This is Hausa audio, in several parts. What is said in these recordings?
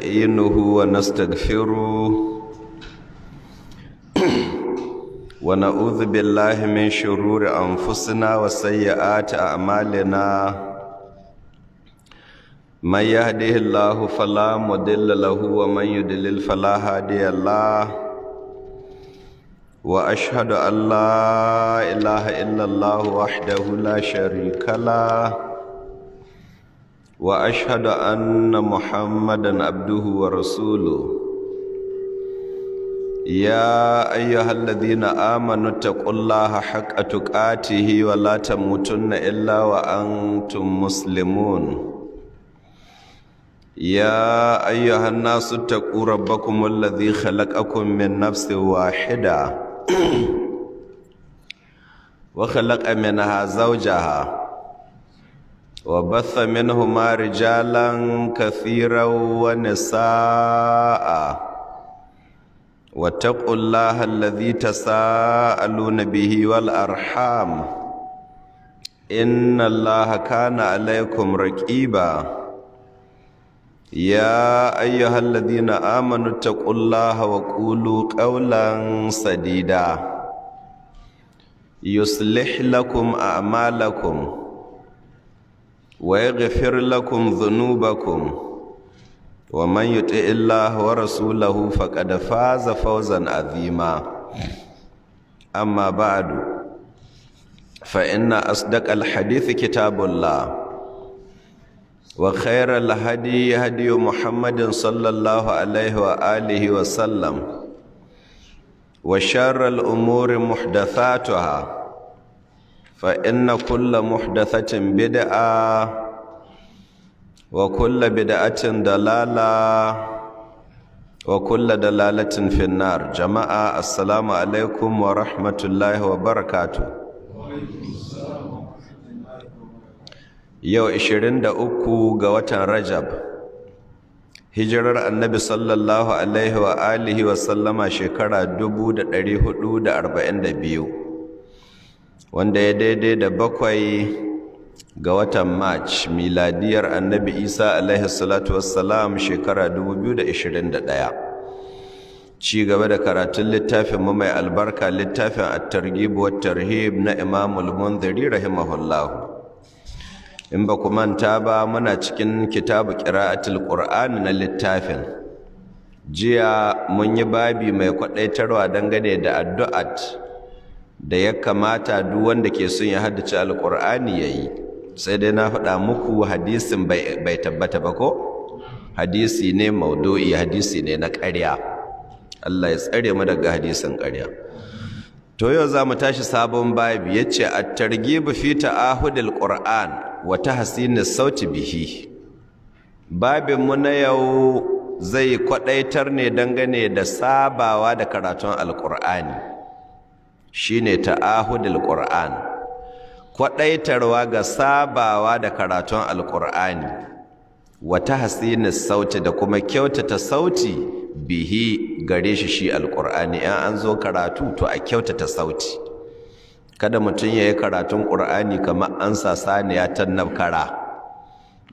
نستعينه ونستغفره ونعوذ بالله من شرور أنفسنا وسيئات أعمالنا. من يهده الله فلا مضل له ومن يضلل فلا هادي له، وأشهد أن لا إله إلا الله وحده لا شريك له، واشهد ان محمدا عبده ورسوله. يا ايها الذين امنوا اتقوا الله حق تقاته ولا تموتن الا وانتم مسلمون. يا ايها الناس اتقوا ربكم الذي خلقكم من نفس واحده وخلق منها زوجها وبث منهما رجالا كثيرا ونساء، واتقوا الله الذي تساءلون به والأرحام إن الله كان عليكم رقيبا. يا أيها الذين آمنوا اتقوا الله وقولوا قولا سديدا يصلح لكم أعمالكم ويغفر لكم ذنوبكم، ومن يطع الله ورسوله فقد فاز فوزا عظيما. اما بعد، فان اصدق الحديث كتاب الله، وخير الهدي هدي محمد صلى الله عليه واله وسلم، وشر الامور محدثاتها، فإن كل محدثة بدعة وكل بدعة ضلالة وكل دلالة في النار. جماعة، السلام عليكم ورحمة الله وبركاته. Yau 23 ga watan Rajab, hijirar Annabi sallallahu alaihi wa alihi wa sallama shekara 1442, wanda ya daidai da 7 ga watan March, miladiyar Annabi Isa alaihi salatu wassalam shekara 2021. Ci gaba da karatun littafin mu mai albarka, littafin At-Targhib wa Tarhib na Imam Al-Munziri rahimahullah. In ba ku manta ba, muna cikin kitabu qira'atul Qur'ani na littafin. Jiya mun yi babi mai kwadaitarwa dangane da addu'at da ya kamata duk wanda ke son ya haddace Alƙur'ani ya yi. Sai dai na faɗa muku hadisin bai tabbata ba, ko hadisi ne maudu'i, hadisi ne na ƙarya. Allah ya tsare mu daga hadisin ƙarya. To, yau za mu tashi sabon babi, yace at-targhib fi ta'ahudil Qur'an wa tahsinis sauti bihi. Babin mu na yau zai kwadaitar ne dangane da sabawa da karatun Alƙur'ani, shine ta'ahudul Qur'an, kwadaitarwa ga sabawa da karatun Alqur'ani, wa tahsinis sauti, da kuma kyautata sauti, bihi, gare shi shi Alqur'ani. In an zo karatu, to a kyautata sauti. Kada mutum ya yi karatun Qur'ani kamar an sa saniya ta nafkara,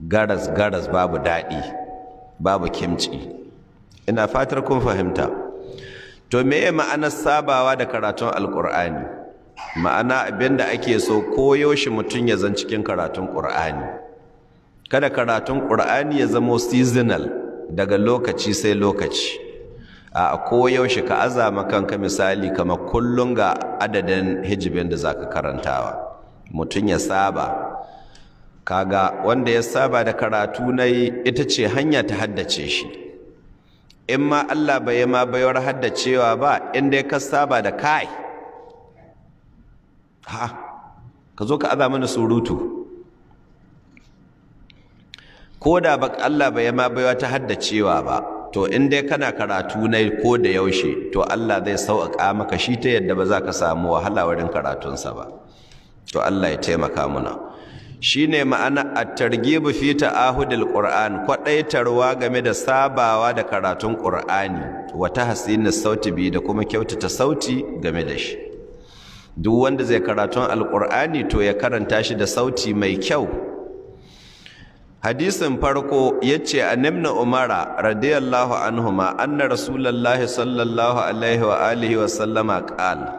garas garas, babu daɗi, babu kimci. Ina fatar kun fahimta. To, meye ma'anar sabawa da karatun Alƙur'ani? Ma'ana, abinda ake so koyo shi, mutum ya zan cikin karatun Ƙur'ani. Kada karatun Ƙur'ani ya zamo seasonal, daga lokaci sai lokaci. A koyaushe ka azama kanka, misali kamar kullum ga adadin hijibin da zaka karantawa. Mutum ya saba. Kaga wanda ya saba da karatu na ita ce hanya ta haddace shi. In ma Allah bai ma baiwar haddacewa ba, in dai ka saba da kai, ha ka zo ka aza mana surutu, ko da ba Allah bai ma baiwa ta haddacewa ba, to in dai kana karatu na ko da yaushe, to Allah zai sauƙaƙa maka shi ta yadda ba za ka samu wahala wurin karatunsa ba. To, Allah ya taimaka muna. Shine ma'ana at-targhib fi ta'ahudil Qur'an, kwadaitarwa game da sabawa da karatun Qur'ani, wa tahsinis sauti bi, da kuma kyautata sauti game da shi. Duk wanda zai karatun Alqur'ani, to ya karanta shi da sauti mai kyau. Hadisin farko yace an Ibn Umara radiyallahu anhuma anna Rasulullahi sallallahu alaihi wa alihi wa sallama qala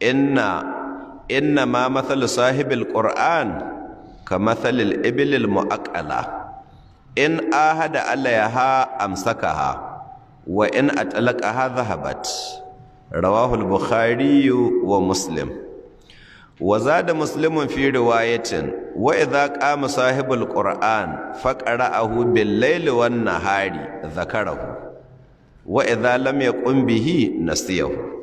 inna ma mathalu sahibil Qur'an ka mathalil ibilil mu'aqqala, in ahada alaiha amsakaha, wa in atlaqaha dhahabat. Rawahu al-Bukhari wa Muslim. Wa zada Muslimun fi riwayatin: wa idha qama sahibul Qur'an faqara'ahu bil layli wan nahari dhakarahu, wa idha lam yaqum bihi nasiyahu.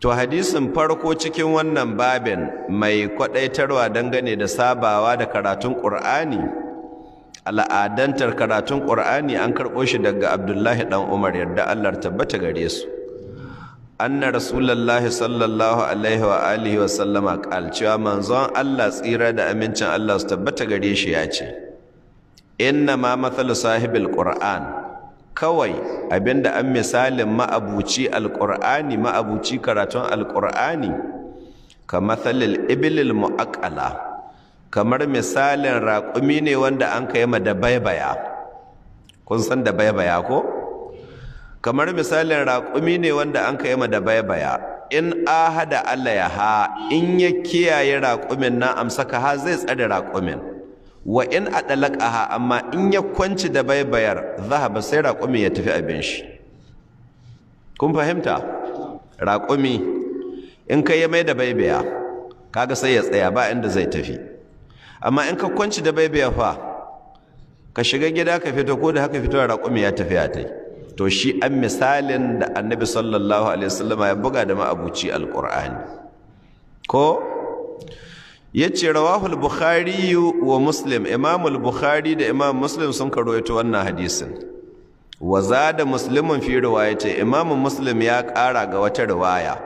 To, hadisin farko cikin wannan babin mai kwadaitarwa dangane da sabawa da karatun Qur'ani, al'adantar karatun Qur'ani, an karɓo shi daga Abdullahi dan Umar, yarda Allah tabbata gare su. Anna Rasulullahi sallallahu alaihi wa alihi wa sallama qal, cewa manzon Allah tsira da amincin Allah su tabbata gare shi ya ce, inna ma mathalu sahibil Qur'an, kawai abinda an misalin ma'abuci alqur'ani, ma'abuci karatun alqur'ani, ka mathalil ibilil mu'aqqala, kamar misalin raƙumi ne wanda an kai ma da baibaya. Kun san da baibaya ko? Kamar misalin raƙumi ne wanda an kai ma da baibaya. In ahada alaiha, in ya kiyaye raƙumin na, amsaka ha, zai tsare raƙumin. Wa in adalaqaha, amma in ya kwanci da baibayar, zahaba, sai raƙumin ya tafi abin shi. Kun fahimta? Raƙumi in kai ya mai da baibaya, kaga sai ya tsaya, ba inda zai tafi. Amma in ka kwanci da baibaya fa, ka shiga gida ka fito, ko da haka fito, raƙumi ya tafi ya tai. To, shi an misalin da Annabi sallallahu alaihi wasallam ya buga da ma'abuci alqur'ani ko. Yace rawahu al-Bukhari wa Muslim. Imam al-Bukhari da Imam Muslim sun karoito wannan hadisin. Wa zada Muslimun fi riwayati, Imam Muslim ya ƙara ga wata riwaya,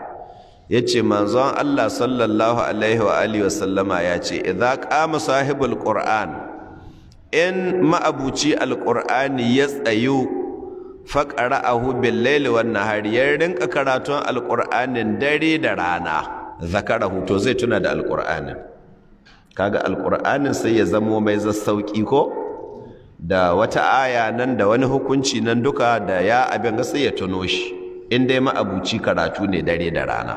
yace manzon Allah sallallahu alaihi wa alihi wasallama yace, idza qama sahibul Qur'an, in ma'abuci alqur'ani ya tsayu, faqara'ahu bil laili wan nahari, ya rinka karatun alqur'anin dare da rana, zakarahu, to zai tuna da alqur'anin. Kaga alqur'anin sai ya zamo mai zassauki, ko da wata aya nan da wani hukunci nan, duka da ya abin ga sai ya tuno shi, in dai ma'abuci karatu ne dare da rana.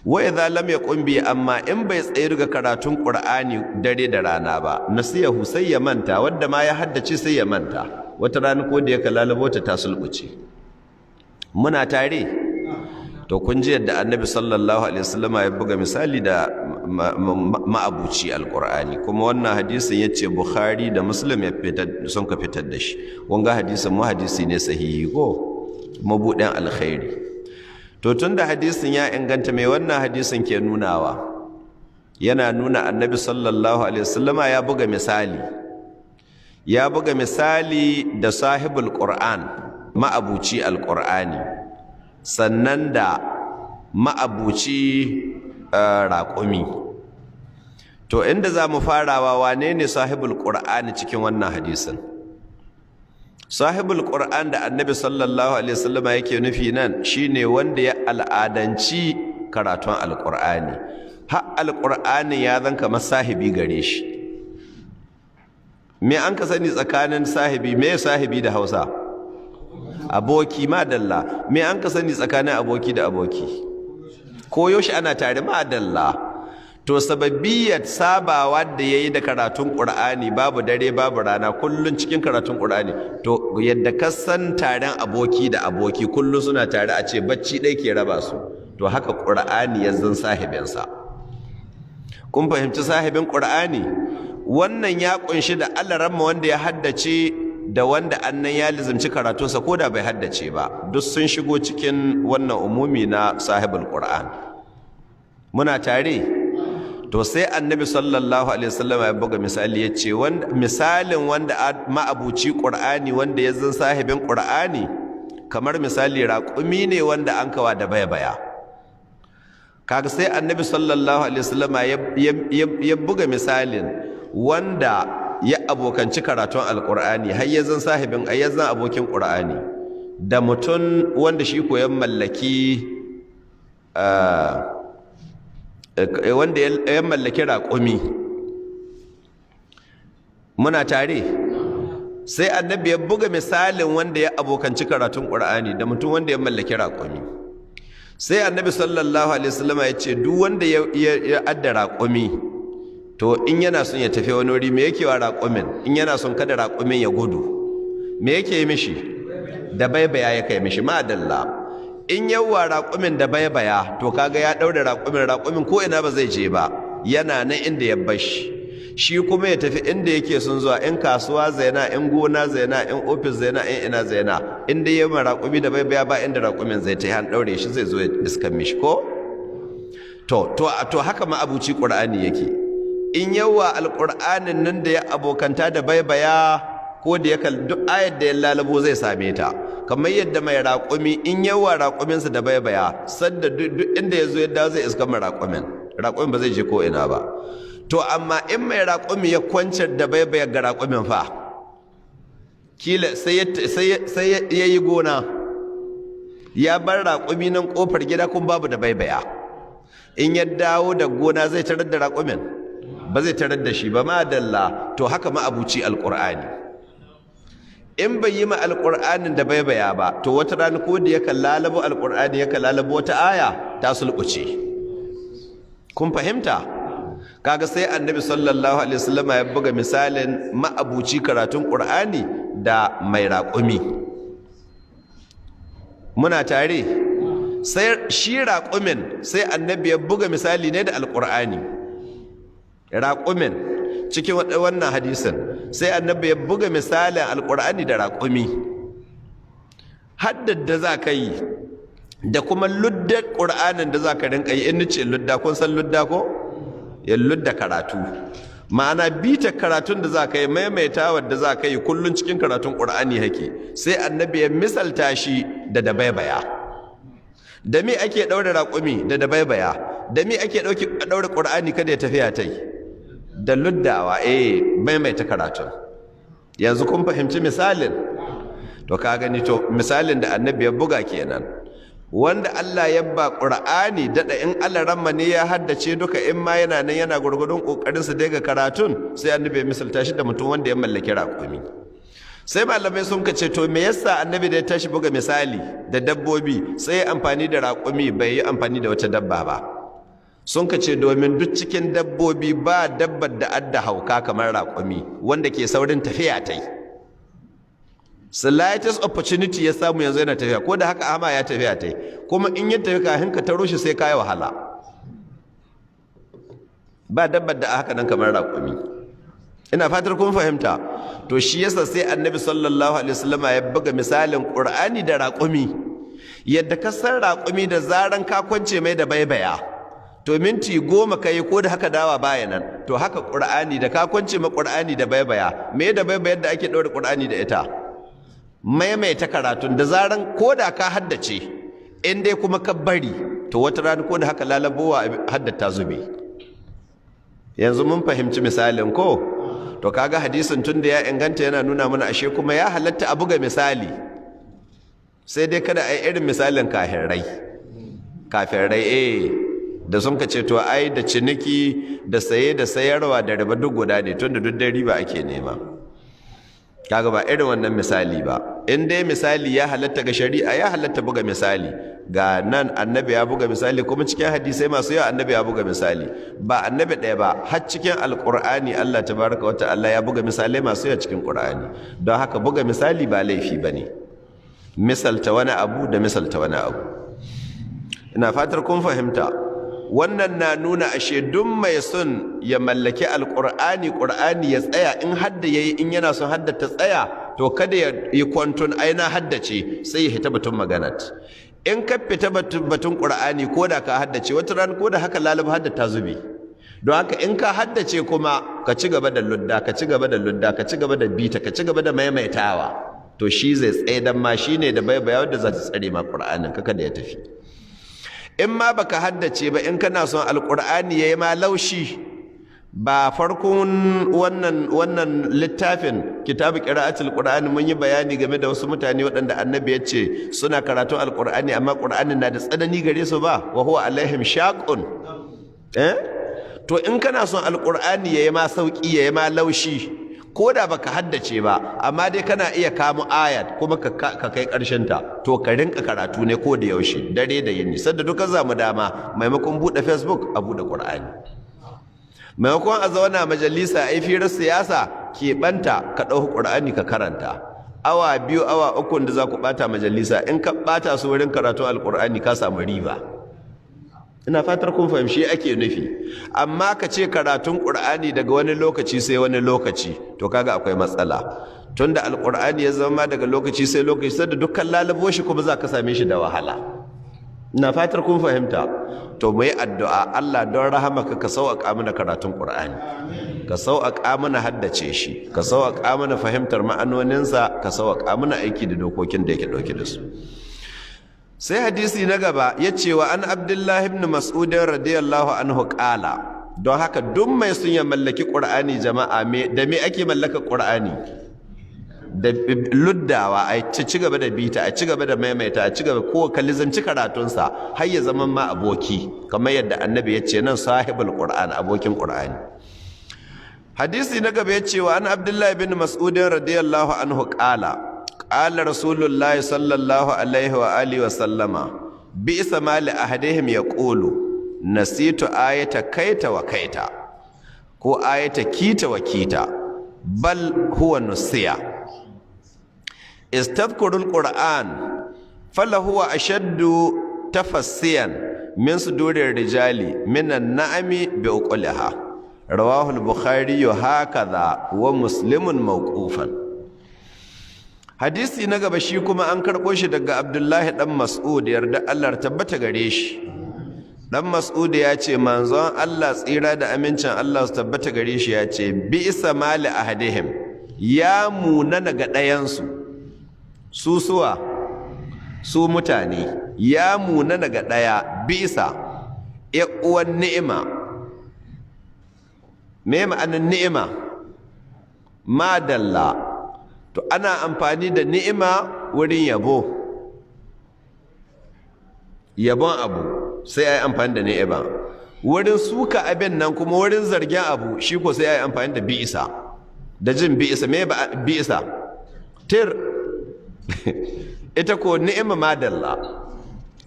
Wa idza lam yaqum bi, amma in bai tsayi ga karatun Qur'ani dare da rana ba, nasiyahu, sai ya manta. Wanda ma ya haddace sai ya manta, wata rana ko da ya kalalabo ta ta sulbuce. Muna tare? To, kun ji yadda Annabi sallallahu alaihi wasallama ya buga misali da ma'abuci alqur'ani. Kuma wannan hadisin yace Bukhari da Muslim ya fitar, sun ka fitar da shi. Wanga hadisin mu hadisi ne sahihi ko, mabudin alkhairi. To, tunda hadisin ya inganta, mai wannan hadisin ke nunawa? Yana nuna Annabi sallallahu alaihi wasallama ya buga misali, ya buga misali da sahibul Qur'an, ma'abuci alqur'ani, sannan da ma'abuci raƙumi. To, inda za mu farawa, wane ne sahibul Qur'ani cikin wannan hadisin? Sahibul Qur'an da Annabi sallallahu alaihi wasallam yake nufi nan shine wanda ya al'adanci karatun alqur'ani, har alqur'ani ya zan kamar sahibi gare shi. Me an ka sani tsakanin sahibi? Me sahibi da Hausa? Aboki, madalla. Me an ka sani tsakanin aboki da aboki? Koyo shi ana tare, madalla. To, sababbiyar sabawa da yayi da karatun Qur'ani, babu dare babu rana, kullun cikin karatun Qur'ani, to yadda ka san taron aboki da aboki kullun suna tare, a ce bacci ɗaya ke raba su, to haka Qur'ani ya zan sahibinsa. Kun fahimci sahibin Qur'ani? Wannan ya kunshi da alaramma wanda ya haddace da wanda annan ya lizimci karatunsa ko da bai haddace ba, duk sun shigo cikin wannan umumi na sahibul Qur'an. Muna tare? To, sai Annabi sallallahu alaihi wasallam ya buga misali, ya ce misalin wanda ma'abuci Qur'ani, wanda ya zan sahibin Qur'ani, kamar misali raƙumi ne wanda an kawa da baya. Kaga sai Annabi sallallahu alaihi wasallam ya buga misalin wanda ya abokanci karatun alqur'ani har ya zan sahibin, ya zan abokin Qur'ani, da mutum wanda shi koyan mallaki, wanda ya mallaki raƙumi. Muna tare? Sai Annabi ya buga misalin wanda ya abokanci karatun Qur'ani da mutum wanda ya mallaki raƙumi. Sai Annabi sallallahu alaihi wasallam ya ce duk wanda ya adda raƙumi, to in yana son ya tafi wani wuri, me yake wa raƙumin? In yana son kada raƙumin ya gudu, me yake yi mishi? Da baibaya ya kai mishi. Madalla. In yawa raƙumin da baibaya, to kaga ya ɗaure raƙumin. Raƙumin ko ina ba zai je ba, yana nan inda ya bashi. Shi kuma ya tafi inda yake son zuwa, in kasuwa zaina, in gona zaina, in ofis zaina, in ina zaina. Inda ya ma raƙumi da baibaya, ba inda raƙumin zai tafi, an ɗaure shi, zai zo ya iskan mishi ko. To haka ma abuci Qur'ani yake. In yawa Alƙur'anin nan da ya abokanta da baibaya, ko da ya duk ayar da ya lalabo zai same ta. Kamar yadda mai raƙumi, in yawa raƙuminsa da baibaya, sadda duk inda ya zo ya dawo, zai iska mai raƙumin, raƙumin ba zai je ko ina ba. To amma in mai raƙumi ya kwance da baibaya ga raƙumin fa, kila sai ya yi gona, ya bar raƙumi nan ƙofar gida, kun babu da baibaya. In ya dawo da gona, zai tarar da raƙumin? Ba zai tarar da shi ba. Madalla. To haka ma abuci Alƙur'ani, in bai yi ma Alƙur'anin da baibaya ba, to wata rana ko da yakan lalabo Alƙur'ani, yakan lalabo wata aya, ta sulɓuce. Kun fahimta? Kaga sai Annabi sallallahu alaihi wasallam ya buga misalin ma'abuci karatun Qur'ani da mai raƙumi. Muna tare? Sai shi raƙumin, sai Annabi ya buga misali ne da Alƙur'ani. Raƙumin cikin wannan hadisin, sai Annabi ya buga misalin Alƙur'ani da raƙumi. Haddar da za ka yi da kuma luddar Ƙur'anin da za ka rinka yi. In ce ludda, kun san ludda ko? Ya ludda karatu, ma'ana bita karatun da za ka yi, maimaitawa da za ka yi kullum cikin karatun Ƙur'ani hake. Sai Annabi ya misalta shi da dabaibaya. Da me ake ɗaure raƙumi? Da dabaibaya. Da me ake ɗaure Ƙur'ani kada ya tafiya ta yi? Da luddawa, maimaita karatun. Yanzu kun fahimci misalin? To ka gani, to misalin da Annabi ya buga kenan. Wanda Allah ya ba Qur'ani dada, in Allah ramma ne ya haddace duka, in ma yana nan yana gurgurdun kokarin sa daga karatun, sai Annabi ya misalta shi da mutum wanda ya mallaki raƙumi. Sai malamai sun kace, to me yasa Annabi da ya tashi buga misali da dabbobi sai ya amfani da raƙumi, bai yi amfani da wata dabba ba? Sun kace domin duk cikin dabbobi ba dabbar da adda hauka kamar raƙumi, wanda ke saurin tafiya tai. Slightest opportunity ya samu, yanzu yana tafiya. Ko da haka ama ya tafiya tai, kuma in ya tafi, kafin ka taro shi sai kai wahala. Ba dabbar da haka nan kamar raƙumi. Ina fatar kun fahimta. To shi yasa sai Annabi sallallahu alaihi wasallama ya buga misalin Qur'ani da raƙumi. Yadda ka san raƙumi, da zaran ka kwance mai da baibaya, to minti 10 ka yi, ko da haka dawa baya nan. To haka Qur'ani, da ka kwance ma Qur'ani da baibaya, me da baibayar da ake ɗaure Qur'ani da ita? Maimaita karatun. Da zaran ko da ka haddace, in dai kuma ka bari, to wata rana ko da haka lalabowa, haddata zube. Yanzu mun fahimci misalin ko? To kaga hadisin, tun da ya inganta, yana nuna mana ashe kuma ya halatta a buga misali, sai dai kada a yi irin misalin kafirai. Kafirai da sun ka ce, to ai da ciniki da saye da sayarwa da riba duk guda ne, tunda duk dai riba ake nema. Kaga ba irin wannan misali ba. In dai misali ya halatta ga shari'a, ya halatta buga misali. Ga nan Annabi ya buga misali, kuma cikin hadisai masu yawa Annabi ya buga misali. Ba Annabi ɗaya ba, har cikin Alƙur'ani Allah tabaraka wa ta'ala ya buga misalai masu yawa cikin Ƙur'ani. Don haka buga misali ba laifi bane, misalta wani abu da misalta wani abu. Ina fatar kun fahimta. Wannan na nuna ashe duk mai son ya mallaki Alƙur'ani, Ƙur'ani ya tsaya, in hadda yayi, in yana son hadda ta tsaya, to kada ya yi kwantun ai na haddace, sai ya hita batun maganat. In ka fita batun Ƙur'ani, ko da ka haddace, wata ran ko da haka lalaba, hadda ta zube. Don haka in ka haddace kuma, ka ci gaba da ludda, ka ci gaba da ludda, ka ci gaba da bita, ka ci gaba da maimaitawa. To shi zai tsaye dan ma shine da baibaya wanda za ta tsare ma Ƙur'anin ka kada ya tafi. In ma baka haddace ba, in kana son Alƙur'ani yayi ma laushi, ba farkon wannan littafin, Kitabu Qira'atul Qur'ani, mun yi bayani game da wasu mutane waɗanda Annabi ya ce suna karatun Alƙur'ani amma Qur'anin na da tsanani gare su ba, wa huwa alaihim shaqun. To in kana son Alƙur'ani yayi ma sauki, yayi ma laushi, Ko da baka haddace ba, amma dai kana iya kamo ayat kuma ka kai ƙarshen ta, to ka rinka karatu ne ko da yaushe, dare da yini, sanda duka zamu dama. Maimakon buɗe Facebook, a buɗe Qur'ani. Maimakon a zauna majalisa a yi firar siyasa, keɓanta ka ɗauki Qur'ani ka karanta. Awa 2, awa 3 da za ku ɓata majalisa, in ka ɓata su wurin karatu Alƙur'ani, ka samu riba. Ina fatar kun fahimci ake nufi. Amma ka ce karatun Qur'ani daga wani lokaci sai wani lokaci, to kaga akwai matsala, tunda Alqur'ani ya zama daga lokaci sai lokaci, sai da dukkan lalabo shi kuma za ka same shi da wahala. Ina fatar kun fahimta. To mu yi addu'a: Allah, don rahamaka, ka sauƙaƙa mana karatun Qur'ani, ka sauƙaƙa mana haddace shi, ka sauƙaƙa mana fahimtar ma'anoninsa, ka sauƙaƙa mana aiki da dokokin da yake ɗauke da su. Sai hadisi na gaba ya ce: wa an Abdullahi ibn Mas'ud radiyallahu anhu qala. Don haka duk mai sun ya mallaki Qur'ani, jama'a, me da me ake mallaka Qur'ani? Da luddawa, a ci gaba da bita, a ci gaba da maimaita, a ci gaba ko ka lizanci karatunsa har ya zama ma aboki, kamar yadda Annabi ya ce nan, sahibul Qur'an, abokin Qur'ani. Hadisi na gaba ya ce: wa an Abdullahi ibn Mas'ud radiyallahu anhu qala, qala Rasulullahi sallallahu alaihi wa alihi wa sallama: bi'sa ma li ahadihim yaqulu nasitu ayata kaita wa kaita, ko ayata kita wa kita, bal huwa nusiya. Istadhkurul Qur'an falahu ashaddu tafassiyan min sudurir rijali minan na'ami bi uqliha. Rawahu al-Bukhari hakaza wa Muslimun mawqufan. Hadisi na gaba shi kuma an karɓo shi daga Abdullahi dan Mas'ud, yarda Allah tabbata gare shi. Dan Mas'ud ya ce manzon Allah, tsira da amincin Allah su tabbata gare shi, ya ce: bi'sa mali ahadihim, ya munana ga ɗayansu. Su suwa? Su mutane. Ya munana ga ɗaya. Bi'sa uwan ni'ima. Me ma'anar ni'ima? Madalla. To ana amfani da ni'ima wurin yabo, yabon abu, sai a yi amfani da ni'ima. Wurin suka abin nan kuma, wurin zargin abu shi ko, sai a yi amfani da bi'isa. Da jin bi'isa, me ba bi'isa? Tir. Ita ko ni'ima madalla.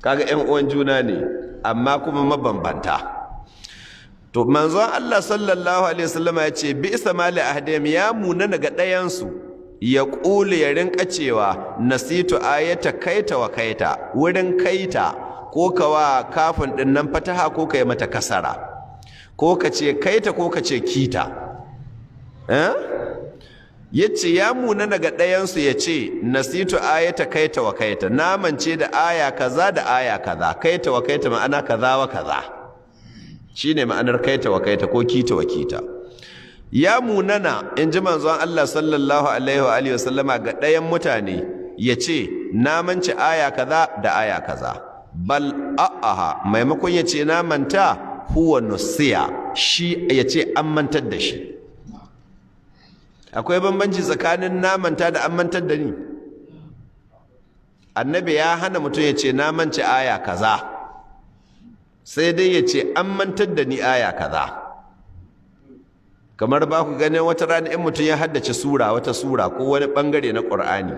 Kaga ƴan uwan juna ne, amma kuma mabambanta. To manzon Allah sallallahu alaihi wasallama ya ce: bi'sa mali ahdam, ya munana ga ɗayansu, ya ƙulu, ya rinka cewa nasitu ayata kaita wa kaita. Wurin kaita, ko kawa kafin ɗin nan fataha, ko ka yi mata kasara, ko ka ce kaita, ko ka ce kita, eh? Yace ya munana ga ɗayansu ya ce nasitu ayata kaita wa kaita, na mance da aya kaza da aya kaza. Kaita wa kaita ma'ana kaza wa kaza, shine ma'anar kaita wa kaita ko kita wa kita. Ya munana, in ji manzon Allah sallallahu alaihi wa alihi wasallama, ga ɗayan mutane ya ce na manci aya kaza da aya kaza. Bal a'aha, maimakon ya ce na manta, huwa nusiya, shi ya ce an mantar da shi. Akwai bambanci tsakanin na manta da an mantar da ni. Annabi ya hana mutum ya ce na manci aya kaza, sai dai ya ce an mantar da ni aya kaza. Kamar ba ku ganin wata rana in mutum ya haddace sura, wata sura ko wani bangare na Qur'ani,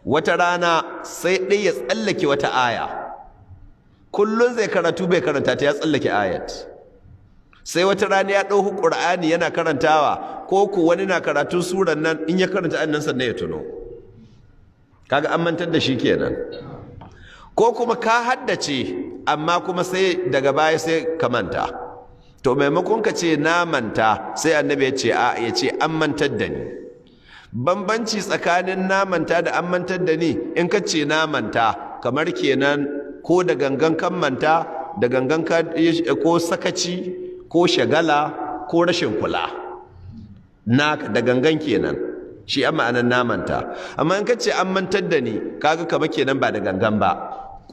wata rana sai ɗaya ya tsallake wata aya. Kullun zai karatu bai karanta ta, ya tsallake ayat. Sai wata rana ya ɗauki Qur'ani yana karantawa, ko ku wani na karatun suran nan, in ya karanta annan sannan ya tuno. Kaga an mantar da shi kenan. Ko kuma ka haddace, amma kuma sai daga baya sai ka manta. To maimakon ka ce na manta, sai Annabi ya ce a ya ce an mantar da ni. Bambanci tsakanin na manta da an mantar da ni: in ka ce na manta, kamar kenan ko da gangan kan manta, da gangan ka, ko sakaci, ko shagala, ko rashin kula naka, da gangan kenan, shi an ma'anar na manta. Amma in ka ce an mantar da ni, kaga kamar kenan ba da gangan ba,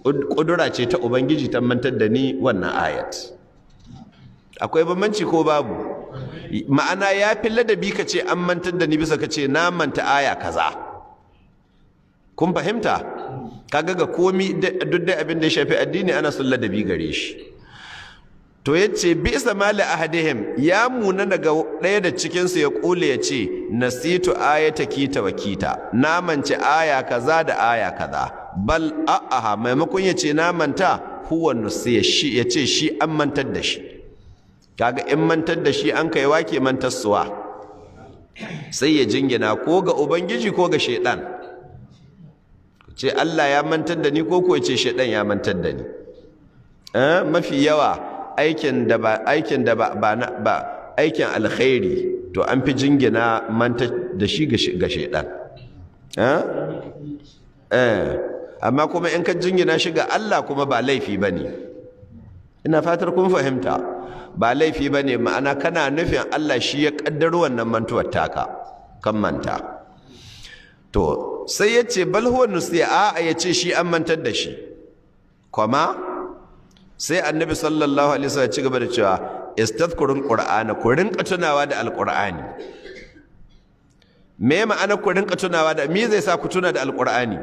ƙudura ce ta Ubangiji ta mantar da ni wannan ayat. Akwai bambanci ko babu? Ma'ana ya fi ladabi ka ce an mantar da ni bisa ka ce na manta aya kaza. Kun fahimta? Kaga ga komi, duk da abin da ya shafi addini, ana son ladabi gare shi. To yace bisa mali ahadihim, ya muna daga ɗaya da cikin su ya kule ya ce nasitu ayata kita wa kita, na mance aya kaza da aya kaza. Bal a'aha, maimakon ya ce na manta, huwa nusiya, shi ya ce shi an mantar da shi. Kaga in mantar da shi an kai, wake mantar suwa? Sai ya jingina ko ga ubangiji ko ga shaidan, ce Allah ya mantar da ni, ko ko ya ce shaidan ya mantar da ni. Mafi yawa aikin da ba aikin da ba ba aikin alkhairi, to an fi jingina mantar da shi ga shaidan. Amma kuma in ka jingina shi ga Allah kuma ba laifi bane. Ina fatar kun fahimta. Ba laifi bane, ma'ana kana nufin Allah shi ya kaddaro wannan mantuwar taka kan manta. To sai ya ce bal huwa nusiya, a ya ce shi an mantar da shi. Kuma sai Annabi sallallahu alaihi wasallam ya ci gaba da cewa istadhkurul qur'ana, ku rinka tunawa da alqur'ani. Me ma'ana ku rinka tunawa da? Me zai sa ku tuna da alqur'ani?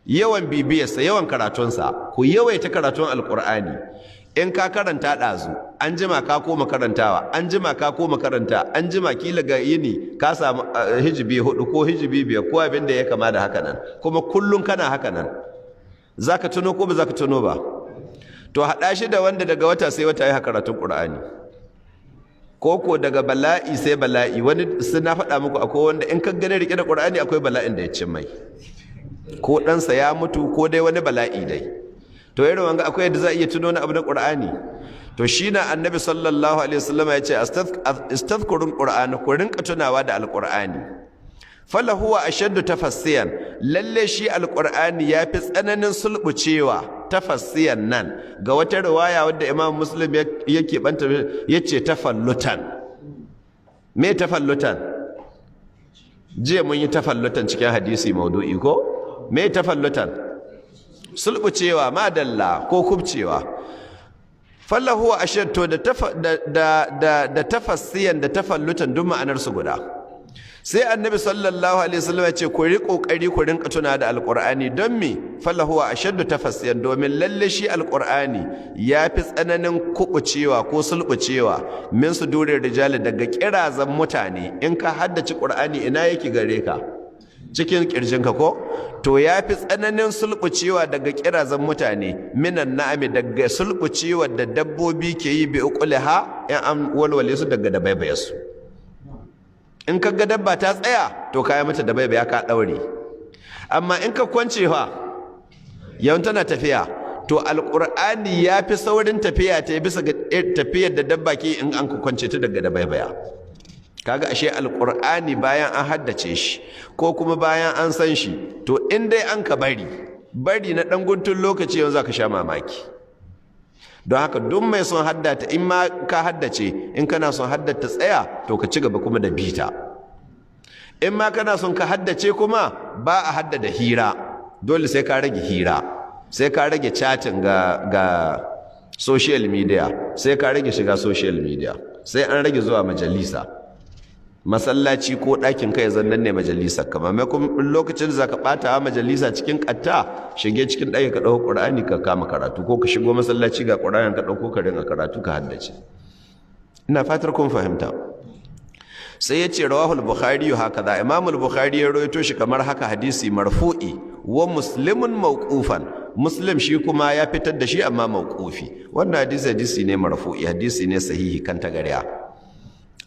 Yawan bibiyarsa, yawan karatunsa. Ku yawaita karatun alqur'ani. In ka karanta ɗazu, an jima ka koma karantawa, an jima ka koma karanta, an jima kila ga yini ka samu hijibi 4 ko hijibi 5 ko abin da ya kama da haka nan, kuma kullum kana haka nan, zaka tuno ko ba zaka tuno ba? To haɗa shi da wanda daga wata sai wata ya karatun ƙur'ani, ko ko daga bala'i sai bala'i. Wani suna faɗa muku, akwai wanda in ka gane rike da ƙur'ani, akwai bala'in da ya cin mai, ko ɗansa ya mutu, ko dai wani bala'i dai. To irin wanga akwai yadda za a iya tuno wani abu na ƙur'ani. To shi na Annabi sallallahu alaihi wasallam ya ce istadhkurul qur'ana, ku rinka tunawa da alqur'ani. Falahu ashaddu tafassiyan, lalle shi alqur'ani yafi tsananin sulbucewa. Tafassiyan nan ga wata riwaya wadda Imam Muslim yake banta, yace tafallutan. Me tafallutan? Jiya mun yi tafallutan cikin hadisi maudu'i ko? Me tafallutan? Sulbucewa, madalla, ko kubcewa. Falahu ashaddu da da da da tafassiyan da tafallutan duk ma'anar su guda. Sai Annabi sallallahu alaihi wasallam ya ce ku yi kokari ku rinka tuna da alqur'ani. Don me? Falahu ashaddu tafassiyan, domin lalle shi alqur'ani yafi tsananin kubucewa ko sulbucewa min sudurir rijali, daga kirazan mutane. In ka haddace qur'ani, ina yake gare ka? Cikin kirjinka ko? To yafi tsananin sulbucewa daga kirazan mutane, minan na'ami, daga sulbucewa da dabbobi ke yi, bi uqliha, in an walwale su daga dabaibayarsu. In ka ga dabba ta tsaya, to kaya mata dabaibaya ka daure. Amma in ka kwance fa, yawan tana tafiya. To alqur'ani yafi saurin tafiya ta bisa ga tafiyar da dabba ke in an kwance ta daga dabaibaya. Kaga ashe alqur'ani bayan an haddace shi ko kuma bayan an san shi, to in dai an ka bari bari na dan guntun lokaci, yanzu zaka sha mamaki. Don haka duk mai son haddata, in ma ka haddace, in kana son haddata tsaya, to ka ci gaba kuma da bita. In ma kana son ka haddace kuma, ba a haddada hira. Dole sai ka rage hira, sai ka rage chatting ga social media, sai ka rage shiga social media, sai an rage zuwa majalisa. Masallaci ko ɗakin kai zannan ne majalisar ka. Maimakon lokacin da zaka ɓata majalisa cikin ƙatta, shige cikin ɗaki ka ɗauko ƙur'ani ka kama karatu, ko ka shigo masallaci ga ƙur'ani ka ɗauko ka rinka karatu ka haddace. Ina fatar kun fahimta. Sai ya ce rawahul Bukhari hakaza, Imam Bukhari ya rawaito shi kamar haka, hadisi marfu'i, wa Muslimun mawqufan, Muslim shi kuma ya fitar da shi amma mawqufi. Wannan hadisi, hadisi ne marfu'i, hadisi ne sahihi kan tagariya.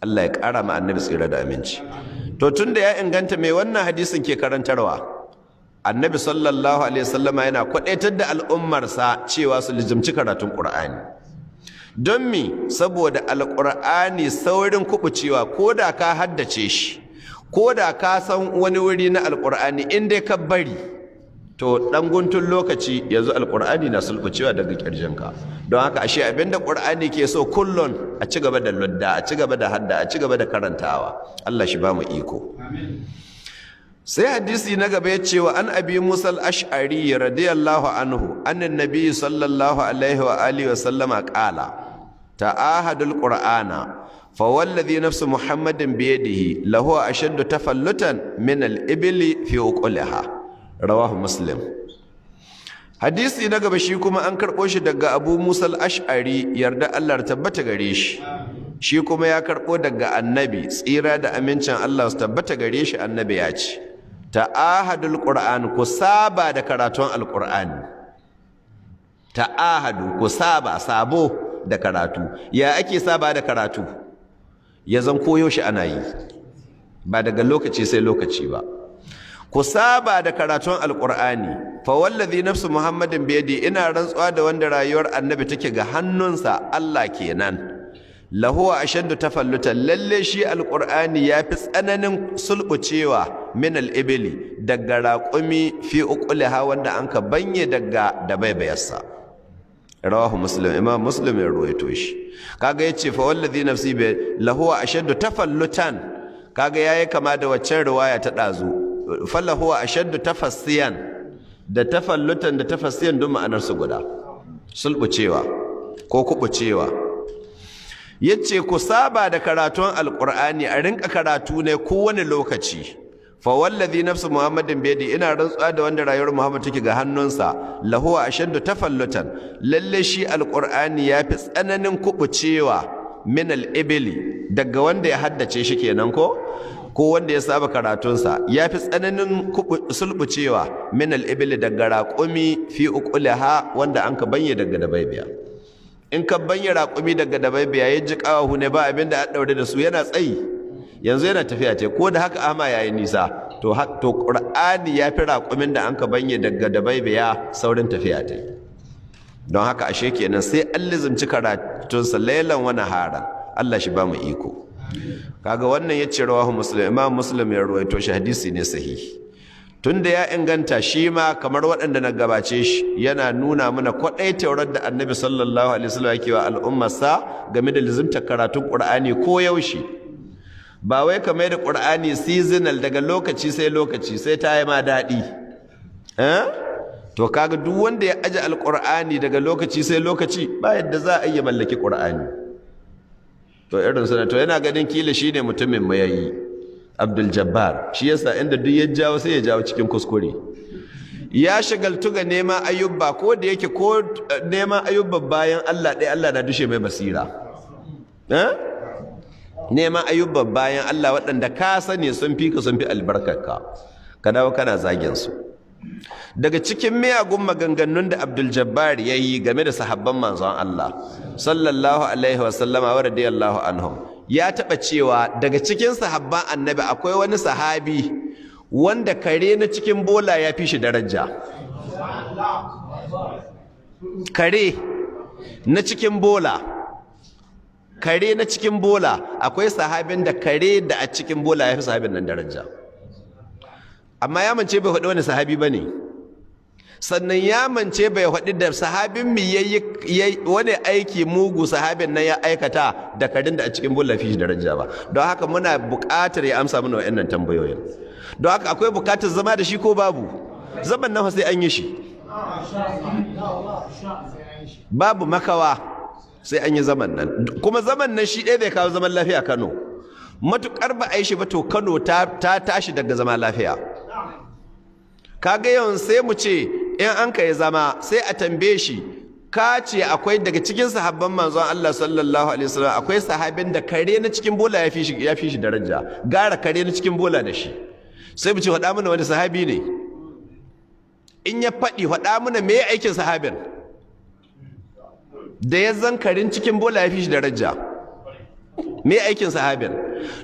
Allah ya ƙara ma Annabi tsira da aminci. To tunda ya inganta, mai wannan hadisin ke karantarwa? Annabi sallallahu alaihi wasallama yana kwadaitar da al'ummarsa cewa su lijimci karatun Qur'ani. Don mi? Saboda alqur'ani saurin kubucewa. Ko da ka haddace shi, ko da ka san wani wuri na alqur'ani, in dai ka bari, to dan guntun lokaci yanzu alqur'ani na sulbucewa daga kirjinka. Don haka ashe abinda qur'ani ke so kullun, a ci gaba da ludda, a ci gaba da hadda, a ci gaba da karantawa. Allah shi ba mu iko. Sai hadisi na gaba ya ce wa an Abi Musa al-Ash'ari radiyallahu anhu annan nabi sallallahu alaihi wa alihi wa sallama qala ta'ahadul qur'ana, fa wallazi nafsu Muhammadin biyadihi lahu ashaddu tafallutan min al-ibli fi uqliha. Rawahu Muslim. Hadisi na gaba shi kuma an karɓo shi daga Abu Musa al-Ash'ari, yarda Allah tabbata gare shi. Shi kuma ya karɓo daga Annabi, tsira da amincin Allah su tabbata gare shi. Annabi ya ce: "Ta'ahadul Qur'an", ku saba da karatun Alqur'ani. Ta'ahadu, ku saba, sabo da karatu. Ya ake saba da karatu? Ya zan koyo shi ana yi, ba daga lokaci sai lokaci ba. Ku saba da karatun Alqur'ani. "Fa wallazi nafsu Muhammadin biyadi", ina rantsuwa da wanda rayuwar Annabi take ga hannunsa, Allah kenan, "lahuwa ashaddu tafallutan", lalle shi Alqur'ani yafi tsananin sulbucewa, "min al-ibli", daga raƙumi, "fi uquliha", wanda anka banye daga dabaibayarsa. Rawahu Muslim, Imam Muslim ya ruwaito shi. Kaga yace "fa wallazi nafsi bi", "lahuwa ashaddu tafallutan". Kaga yayi kama da waccan riwaya ta dazu, "falahu ashaddu tafassiyan". Da tafallutan da tafassiyan duk ma'anar su guda, sulbucewa ko kubucewa. Yace ku saba da karatun Alqur'ani, a rinka karatu ne kowane lokaci. "Fa wallazi nafsu Muhammadin biyadi", ina rantsuwa da wanda rayuwar Muhammad take ga hannunsa, "lahu ashaddu tafallutan", lalle shi Alqur'ani yafi tsananin kubucewa, "min al-ibli", daga wanda ya haddace shi kenan, ko wanda ya saba karatunsa, yafi tsananin sulbucewa, "min al-ibli", daga raƙumi, "fi uquliha", wanda anka banye daga dabaibiya. In ka banye raƙumi daga dabaibiya, ya ji ƙawahu ne ba abinda a ɗaure da su, yana tsayi, yanzu yana tafiya ce, ko da haka ama yayi nisa. To Qur'ani ya fi raƙumin da anka banye daga dabaibiya saurin tafiya ta. Don haka ashe kenan sai an lizimci karatunsa lailan wa naharan. Allah shi ba mu iko. Kaga wannan yace rawahu Muslim, Imam Muslim ya ruwaito shi, hadisi ne sahihi. Tunda ya inganta shi ma kamar waɗanda na gabace shi, yana nuna mana kwaɗaitawar da Annabi sallallahu alaihi wasallam yake wa al'ummarsa game da lizimtar karatun Qur'ani ko yaushe. Ba wai kamar da Qur'ani seasonal, daga lokaci sai lokaci, sai ta yi ma daɗi, eh. To kaga duk wanda ya aje Alqur'ani daga lokaci sai lokaci, ba yadda za a iya mallaki Qur'ani. To irin sana, to yana ganin kila shine mutumin mu yayi Abdul Jabbar, shi yasa inda duk ya jawo sai ya jawo cikin kuskure. Ya shagaltu ga neman ayyuba, ko da yake ko neman ayyuba bayan Allah ɗaya, Allah na dushe mai basira. Eh, neman ayyuba bayan Allah waɗanda ka sani sun fi ka, sun fi albarkarka, ka dawo kana zagin su. Daga cikin miyagun maganganun da Abdul Jabbar ya yi game da sahabban Manzon Allah sallallahu alaihi wa sallama wa radiyallahu anhum, ya taɓa cewa daga cikin sahabban Annabi akwai wani sahabi wanda kare na cikin bola ya fi shi daraja. Kare na cikin bola, kare na cikin bola, akwai sahabin da kare da a cikin bola ya fi sahabin nan daraja. Amma ya mance bai faɗi wani sahabi ba ne. Sannan ya mance bai faɗi da sahabin mi yayi wani aiki mugu sahabin nan ya aikata da karin da a cikin bola fi shi daraja ba. Don haka muna buƙatar ya amsa mana wa'annan tambayoyin. Don haka akwai buƙatar zama da shi ko babu? Zaman nan sai an yi shi, babu makawa sai an yi zaman nan. Kuma zaman nan shi ɗaya bai kawo zaman lafiya Kano. Matuƙar ba a yi shi ba, to Kano ta tashi daga zama lafiya. Kaga yawan sai mu ce in an kai zama sai a tambaye shi: ka ce akwai daga cikin sahabban Manzon Allah sallallahu alaihi wasallam akwai sahabin da kare na cikin bola ya fi shi daraja, gara kare na cikin bola da shi. Sai mu ce faɗa mana wani sahabi ne. In ya faɗi, faɗa mana me aikin sahabin da ya zan karin cikin bola ya fi shi daraja, me aikin sahabin?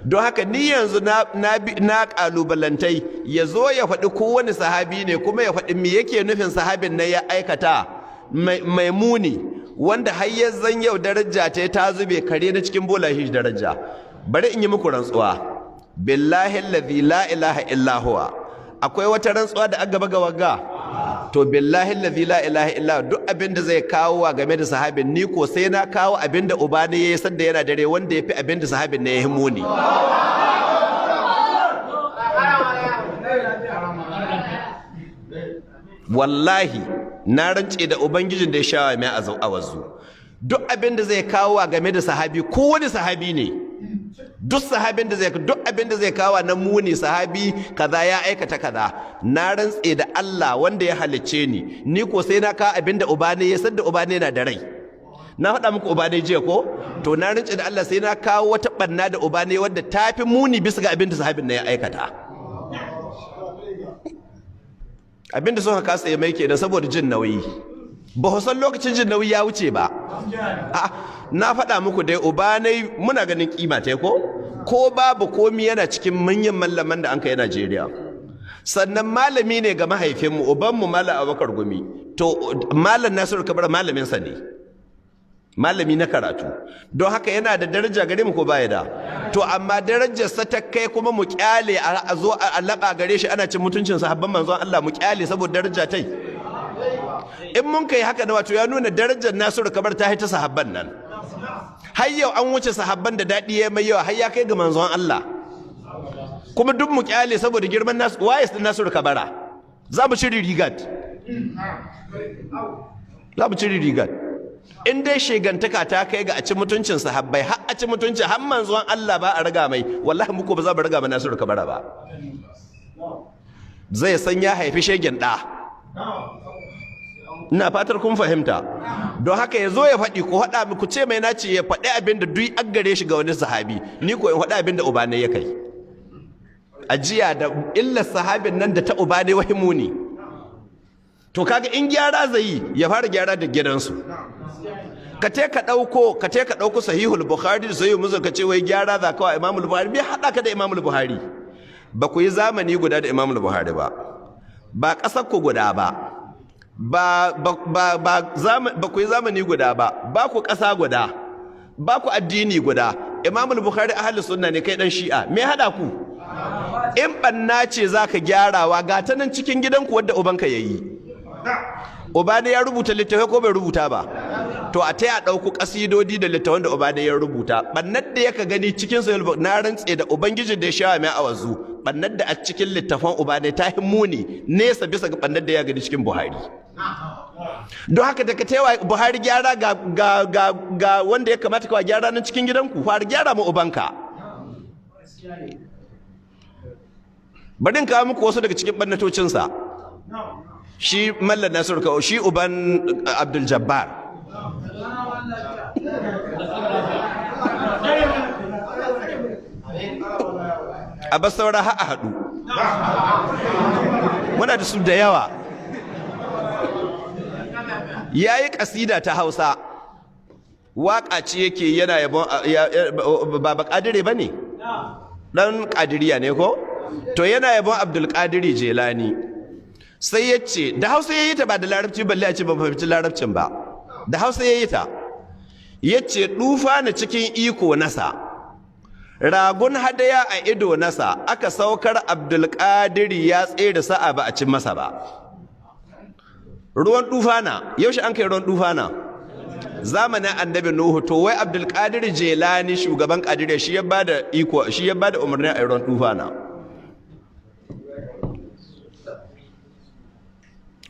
Don haka ni yanzu na kalubalantai ya zo ya faɗi kowane sahabi ne, kuma ya faɗi me yake nufin sahabin na ya aikata mai muni wanda har ya zan yau daraja ta zube, kare na cikin bola shi daraja. Bari in yi muku rantsuwa, billahi allazi la ilaha illa huwa. Akwai wata rantsuwa da aka gaba ga to, billahi allazi la ilaha illa, duk abin da zai kawo wa game da sahabin, ni ko sai na kawo abin da uba ne yayi sanda yana dare wanda yafi abin da sahabin ne yayi muni. Wallahi na rance da ubangijin da ya shawa mai awazu, duk abin da zai kawo wa game da sahabi, ko wani sahabi ne, Duk sahabin da zai, duk abin da zai kawo na muni, sahabi kaza ya aikata kaza, na rantse da Allah wanda ya halicce ni, ni ko sai na kawo abin da uba ne ya san da uba ne na da rai. Na faɗa muku uba ne jiya ko? To na rantse da Allah sai na kawo wata ɓanna da uba ne wadda ta fi muni bisa ga abin da sahabin na ya aikata. Abin da suka kasa ya mai kenan saboda jin nauyi. Ba san lokacin jin nauyi ya wuce ba. Na faɗa muku dai uba ne muna ganin kima ta ko? Ko babu komi yana cikin manyan mallaman da an kai Najeriya. Sannan malami ne ga mahaifinmu, ubanmu Malam Abubakar Gumi. To Malam Nasiru Kabara malaminsa ne. Malami na karatu. Don haka yana da daraja gare mu ko baya da? To amma darajarsa ta kai kuma mu kyale a zo a laɓa gare shi ana cin mutuncin sahabban manzon Allah, mu kyale saboda daraja tai. In mun kai haka na, wato ya nuna darajar Nasiru Kabar ta haita sahabban nan. Har yau an wuce sahabban da daɗi ya mai yawa, har ya kai ga manzon Allah. Kuma duk mu kyale saboda girman Nasu, waye Nasiru Kabara? Za mu ciri rigat. Za mu ciri rigat. In dai shegantaka ta kai ga a ci mutuncin sahabbai, har a ci mutuncin har manzon Allah ba a raga mai, wallahi muku ba za mu raga ma Nasiru Kabara ba. Zai san ya haifi shegen ɗa. Ina fatar kun fahimta. Don haka ya zo ya faɗi, ku faɗa, ku ce mai nace ya faɗi abin da duk an gare shi ga wani sahabi, ni ko in faɗi abin da uba ne ya kai. Ajiya da illar sahabin nan da ta uba ne wahimu ne. To kaga in gyara zai yi, ya fara gyara da gidansu. Ka te ka ɗauko, ka te ka ɗauko Sahihul Bukhari da Sahihul Muslim, ka ce wai gyara za ka wa Imamul Bukhari. Me haɗa ka da Imamul Bukhari? Ba ku yi zamani guda da Imamul Bukhari ba, ba ƙasar ku guda ba, ba ba ba ba ku yi zamani guda ba, ba ku ƙasa guda, ba ku addini guda. Imamul Bukhari ahli sunna ne, kai dan Shi'a. Me haɗa ku? In banna ce zaka gyarawa, ga ta nan cikin gidanku wadda ubanka yayi. Uba ne ya rubuta littafai ko bai rubuta ba? To a taya ɗauku ƙasidodi da littafan da uba ne ya rubuta. Bannar da yaka gani cikin Sahih, na rantse da ubangijin da ya shawa mai awazu, bannar da a cikin littafan uba ne ta muni nesa bisa ga bannar da ya gani cikin Buhari. Don haka da ka taiwa Buhari gyara, ga ga ga ga wanda ya kamata ka gyara nan cikin gidanku, fara gyara mu ubanka. Bari in kawo muku wasu daga cikin bannatocinsa. Shi Mallam Nasiru kawo, shi uban Abdul Jabbar. A ba saura ha a haɗu. Muna da su da yawa. Ya yi ƙasida ta Hausa, waƙa ce yake yana yabon ba ƙadire ba ne? Ɗan ƙadiriya ne ko? To yana yabon Abdul Ƙadiri Jelani. Sai ya ce, da Hausa ya yi ta ba da Larabci, balle a ce ban fahimci Larabcin ba. Da Hausa ya yi ta. Ya ce, ɗufa na cikin iko nasa, ragun hadaya a ido nasa, aka saukar Abdulkadiri ya tsere sa'a ba a cin masa ba. Ruwan dufana, yaushe an kai ruwan dufana? Zamanin Annabi Nuhu. To wai Abdulkadir Jelani, shugaban Kadiriya, shi ya bada iko, shi ya bada umarni a ruwan dufana.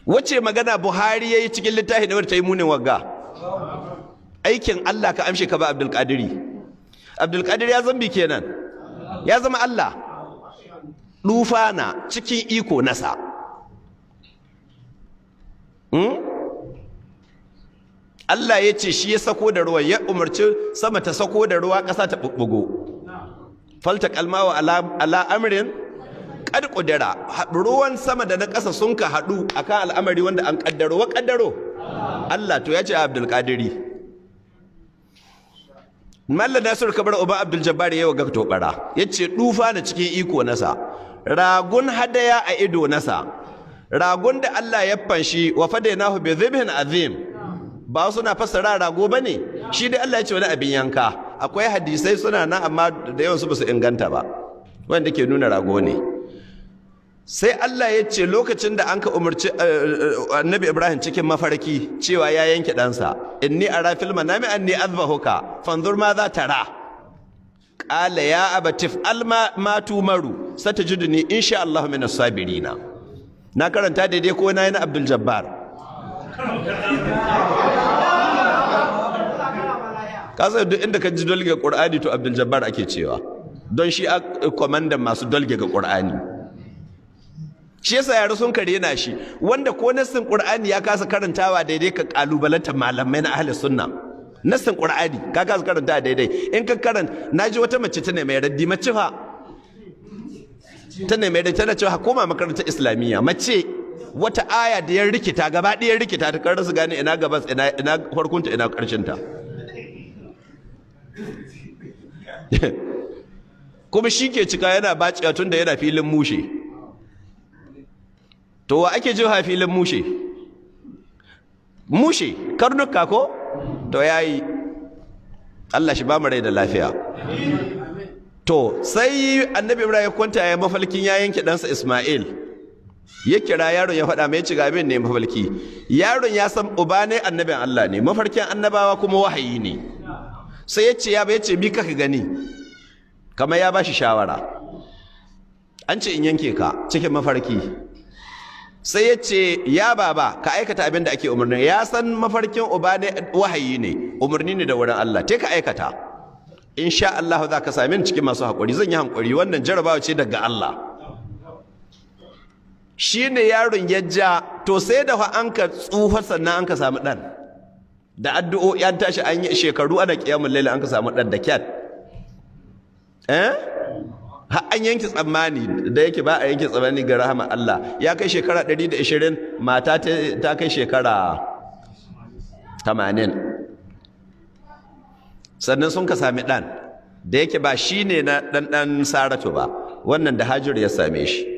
Wace magana Buhari yayi cikin littafi da wadda ta yi munin wagga? Aikin Allah ka amshe ka ba Abdulkadiri. Abdulkadir ya zambi kenan, ya zama Allah. Dufana cikin iko nasa. Allah ya ce shi ya sako da ruwa, ya umarci sama ta sako da ruwa, ƙasa ta bubbugo. Falta kalmawa ala amrin qad qudira. Ruwan sama da na ƙasa sun ka haɗu akan al'amari wanda an kaddaro. Wa kaddaro? Allah. To ya ce Abdulkadiri. Mallam Nasiru Kabar uba Abdul Jabbar yayi ga tobara, yace dufa na cikin iko nasa, ragun hadaya a ido nasa, ragun da Allah ya fanshi wa fadainahu bi dhibhin azim. Ba suna fassara rago bane, shi dai Allah ya ce wani abin yanka. Akwai hadisai suna nan amma da yawan su basu inganta ba, wanda ke nuna rago ne. Sai Allah ya ce lokacin da an ka umarci Annabi Ibrahim cikin mafarki cewa ya yanke ɗansa, inni ara fil manami anni azbahuka fanzur ma za tara, qala ya abati fa'al ma tumaru satajiduni insha Allah minas sabirina. Na karanta daidai ko na yi na Abdul Jabbar? Ka san duk inda ka ji dolge Qur'ani to Abdul Jabbar ake cewa. Don shi a kwamandan masu dolge ga Qur'ani. Shi yasa yara sun kare na shi, wanda ko nassin Qur'ani ya kasa karantawa daidai, ka kalubalanta malamai na ahli sunna. Nassin Qur'ani ka kasa karantawa daidai. In ka karanta, naji wata mace tana mai raddi, mace fa tana mai raddi, tana cewa koma makarantar Islamiyya. Mace, wata aya da ya rikita gaba ɗaya, rikita ta kar su gane ina gabas, ina farkonta, ina ƙarshen ta. Kuma shi ke cika yana baciya tun da yana filin mushe. To wa ake jiha filin mushe? Mushe karnuka ko? To yayi, Allah shi ba mu rai da lafiya. To sai Annabi Ibrahim ya kwanta ya mafalkin ya yanke ɗansa Ismail. Ya kira yaron, ya faɗa mai, ci ga abin ne mafalki. Yaron ya san uba ne annabin Allah ne, mafarkin annabawa kuma wahayi ne. Sai ya ce ya bai ce mi kaka gani? Kamar ya bashi shawara, an ce in yanke ka cikin mafarki. Sai ya ce, "Ya baba, ka aikata abin da ake umarni." Ya san mafarkin uba ne wahayi ne, umarni ne da wurin Allah. Te ka aikata, insha Allah za ka sami ni cikin masu haƙuri. Zan yi haƙuri, wannan jarabawa ce daga Allah. Shi ne yaron ya ja. To sai da fa an ka tsufa sannan an ka samu ɗan, da addu'o'i, an tashi an yi shekaru ana ƙiyamun laila, an ka samu ɗan da kyat. Har an yanke tsammani, da yake ba a yanke tsammani ga rahama Allah. Ya kai shekara 120, mata ta kai shekara 80, sannan sun ka sami ɗan, da yake ba shi ne na ɗanɗan Saratu ba, wannan da Hajar ya same shi.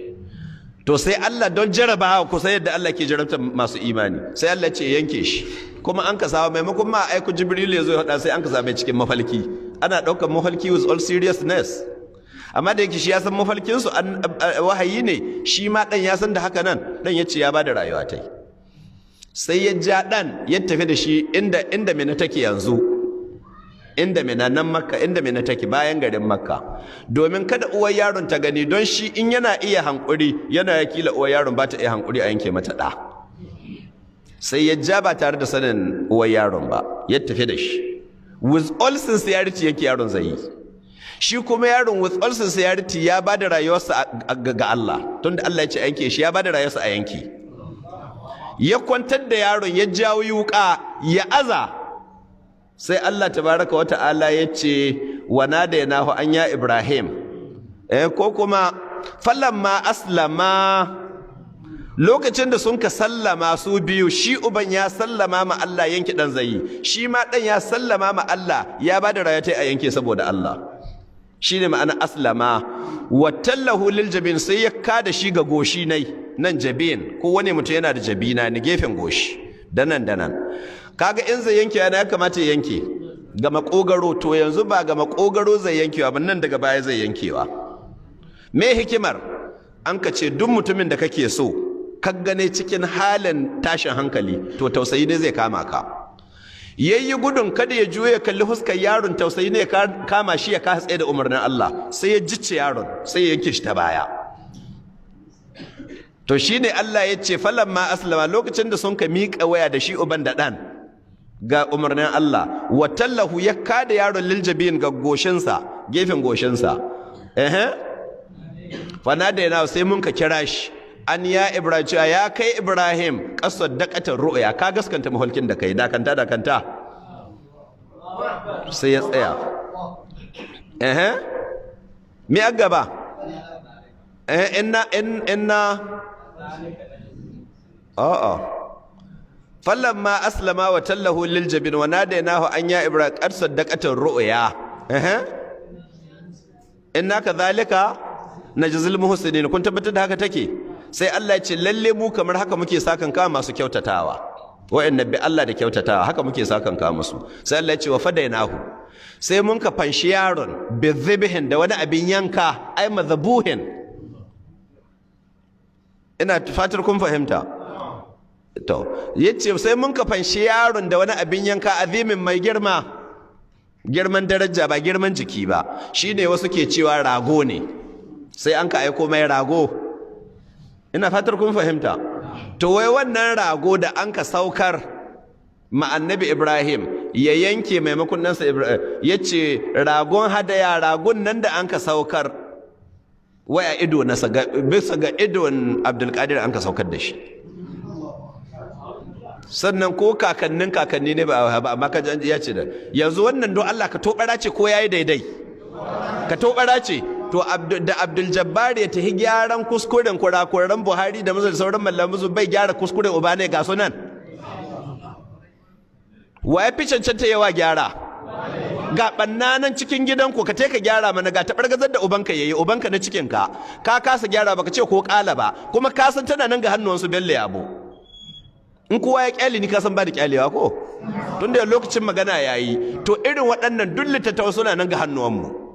To sai Allah don jarabawa, ko sai yadda Allah ke jarabta masu imani, sai Allah ce yanke shi. Kuma an ka samu, maimakon ma aiku Jibril ya zo ya faɗa, sai an ka same cikin mafalki. Ana ɗaukar mafalki with all seriousness, amma da yake shi ya san mafalkinsu wahayi ne, shi ma ɗan ya san da haka nan. Ɗan ya ce ya ba da rayuwa ta. Sai ya ja ɗan, ya tafi da shi inda Mina take yanzu, inda Mina nan Makka, inda Mina take bayan garin Makka, domin kada uwar yaron ta gani. Don shi in yana iya hankuri, yana ya kila uwar yaron ba ta iya hankuri a yanke mata ɗa. Sai ya ja ba tare da sanin uwar yaron ba, ya tafi da shi. With all sincerity yake yaron zai yi. Shi kuma yaron with all sincerity ya ba da rayuwarsa ga Allah, tunda Allah ya ce a yanke shi, ya ba da rayuwarsa a yanke. Ya kwantar da yaron, ya jawo yuka ya aza. Sai Allah tabaraka wa ta'ala ya ce, "Wa nadaynahu an ya Ibrahim." Ko kuma falamma aslama, lokacin da sun ka sallama su biyu, shi uban ya sallama ma Allah, yanke dan zai, shi ma dan ya sallama ma Allah, ya bada rayuwa a yanke saboda Allah. Shine ma'ana aslama. Wa tallahu lil jabin, sai ya kada shi ga goshi nai nan. Jabin, ko wani mutum yana da jabina ni, gefen goshi danan danan. Kaga in zai yanke, yana ya kamata ya yanke ga makogaro. To yanzu ba ga makogaro zai yankewa ba, nan daga baya zai yankewa. Me hikimar? An ka ce duk mutumin da kake so ka gane cikin halin tashin hankali, to tausayi ne zai kama ka. Yayi gudun kada ya juya kalli huskar yaron, tausayi ne ya kama shi, ya kasa tsaye da umarnin Allah. Sai ya jicce yaron, sai ya yanke shi ta baya. To shine Allah ya ce falamma aslama, lokacin da sun ka miƙa waya da shi uban da ɗan ga umarnin Allah, wa tallahu, ya kada yaron, lil jabin, ga goshinsa, gefen goshinsa. Fanadaina, sai mun ka kira shi, an ya Ibrahim, cewa ya kai Ibrahim, qad saddaqta ru'ya, ka gaskanta maholkin da kai, dakanta, dakanta. Sai ya tsaya. Me a gaba? Inna inna a'a, falamma aslama wa tallahu lil jabin wa nadaynahu an ya Ibrahim qad saddaqata ru'ya. Inna kadhalika najzil muhsinin. Kun tabbatar da haka take. Sai Allah ya ce lalle mu kamar haka muke sakan ka masu kyautatawa, wa'annan bi Allah da kyautatawa, haka muke sakan ka musu. Sai Allah ya ce wa fadainahu, sai mun ka fanshi yaron, bizibhin, da wani abin yanka, ai madhabuhin. Ina fatar kun fahimta. To yace sai mun ka fanshi yaron da wani abin yanka, azimin, mai girma, girman daraja ba girman jiki ba. Shine wasu ke cewa rago ne, sai an ka aiko mai rago. Ina fatar kun fahimta. To wai wannan rago da an ka saukar ma Annabi Ibrahim ya yanke maimakon ɗansa Ibrahim. Ya ce ragon hadaya, ragon nan da an ka saukar waya ido na bisa ga idon Abdulkadir an ka saukar da shi. Sannan ko kakannin kakanni ne ba ba, amma ka ya ce da yanzu wannan, don Allah, ka tobara ce ko yayi daidai? Ka tobara ce. To, da Abdul Jabbar ya tafi gyaran kuskuren kurakuran Buhari da Muslim, sauran mallamu bai gyara kuskuren uba ne, ga sunan. Wa ya fi cancanta yawa gyara? Ga ɓannanan cikin gidanku, ka ka gyara mana. Ga taɓargazar da ubanka yayi, ubanka na cikinka, ka kasa gyara, baka ce ko ƙala ba, kuma ka san tana nan ga hannuwansu. Bello Yabo, in kowa ya kyale ni, ka san ba da kyalewa ko tun da lokacin magana yayi. To, irin waɗannan duk littattafai suna nan ga hannuwanmu.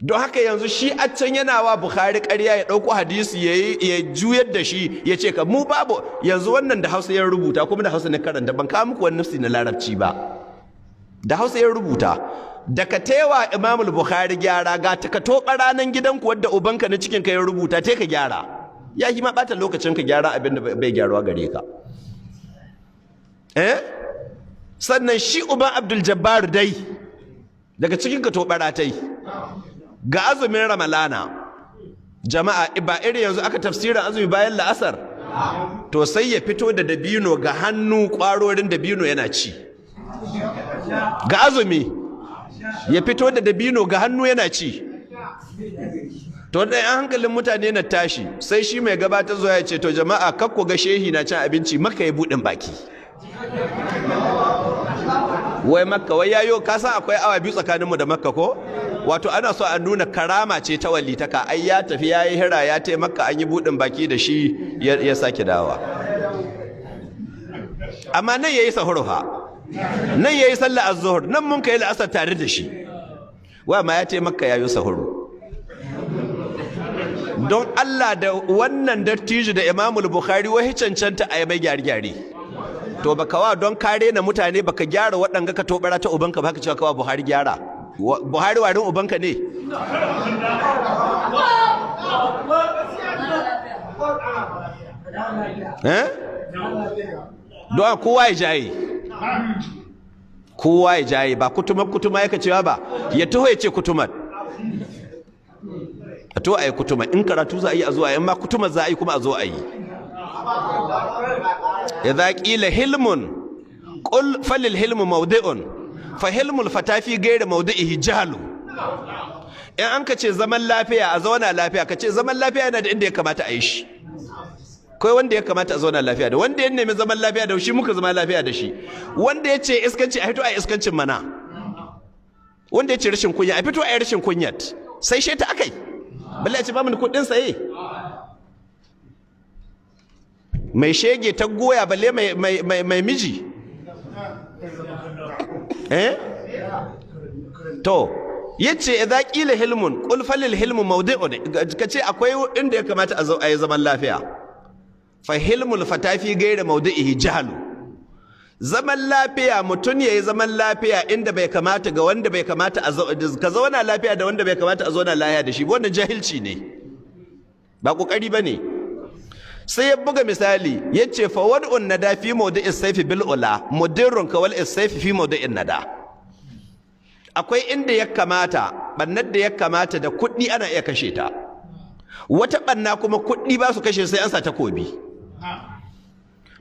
Don haka yanzu shi a can yana wa Bukhari ƙarya, ya ɗauko hadisi ya juyar da shi, ya ce ka mu babu. Yanzu wannan da Hausa ya rubuta, kuma da Hausa na karanta, ban kawo muku wani nafsi na Larabci ba, da Hausa ya rubuta. Da ka taiwa Imamul Bukhari gyara, ga ta ka toɓa ranar gidanku wadda ubanka na cikin ka ya rubuta, te ka gyara. Ya yi ma ɓata lokacin ka gyara abin da bai gyaruwa gare ka. Eh, sannan shi uban Abdul Jabbar dai daga cikin ka toɓara tai ga azumin Ramalana. Jama'a, ba iri yanzu aka tafsirin azumi bayan la'asar, to sai ya fito da dabino ga hannu, kwarorin dabino yana ci ga azumi, ya fito da dabino ga hannu yana ci. To, da yan hankalin mutane na tashi, sai shi mai gabatar zuwa ya ce, "To jama'a, kakku ga shehi na cin abinci, Maka ya buɗin baki." Wai Makka, wai yayo. Ka san akwai awa 2 tsakaninmu da Makka ko? Wato ana so a nuna karama ce ta walitaka, ai ya tafi ya yi hira, ya taimaka, an yi buɗin baki da shi, ya sake dawa. Amma nan ya yi sahur fa, nan ya yi sallah az-zuhur, nan mun kai la'asar tare da shi. Wa ma ya taimaka ya yi sahuru. Don Allah, da wannan dattijo da Imamul Bukhari, wai cancanta a yi mai gyare-gyare? To, baka wa don kare na mutane, baka gyara waɗanga ka tobara ta ubanka baka cewa kawa Buhari gyara. Buhari warin ubanka ne? Eh, don kowa ya jaye, kowa ya jaye. Ba kutuma kutuma yaka cewa ba, ya taho ya ce kutumar a to a yi kutuma. In karatu za a yi, a zo a yi. In ma kutuma za a yi, kuma a zo a yi. Idza qila hilmun qul falil hilmu mawdi'un, fa hilmul fata fi ghairi mawdi'ihi jahlu. In an ka ce zaman lafiya, a zauna lafiya, ka ce zaman lafiya yana da inda ya kamata a yi shi. Kai wanda ya kamata a zauna lafiya da wanda ya nemi zaman lafiya da shi, muka zama lafiya da shi. Wanda ya ce iskanci, a fito a iskancin mana. Wanda ya ce rashin kunya, a fito a yi rashin kunyat. Sai shi ta akai balle a ce ba mu kuɗin saye. Mai shege ta goya, balle mai miji. Eh, to, yace idza qila hilmun qul falil hilmu mawdi'un, kace akwai inda ya kamata a yi zaman lafiya. Fa hilmul fata fi ghairi mawdi'ihi jahlu. Zaman lafiya, mutum yayi zaman lafiya inda bai kamata, ga wanda bai kamata a ka zauna lafiya da wanda bai kamata a zauna lafiya da shi, wannan jahilci ne, ba kokari bane. Sai ya buga misali, yace fa wad'un nada fi mawdi'is sayfi bil ula mudirrun ka wal sayfi fi mawdi'in nada. Akwai inda ya kamata, bannar da ya kamata da kuɗi ana iya kashe ta, wata banna kuma kuɗi ba su kashe sai an sa takobi.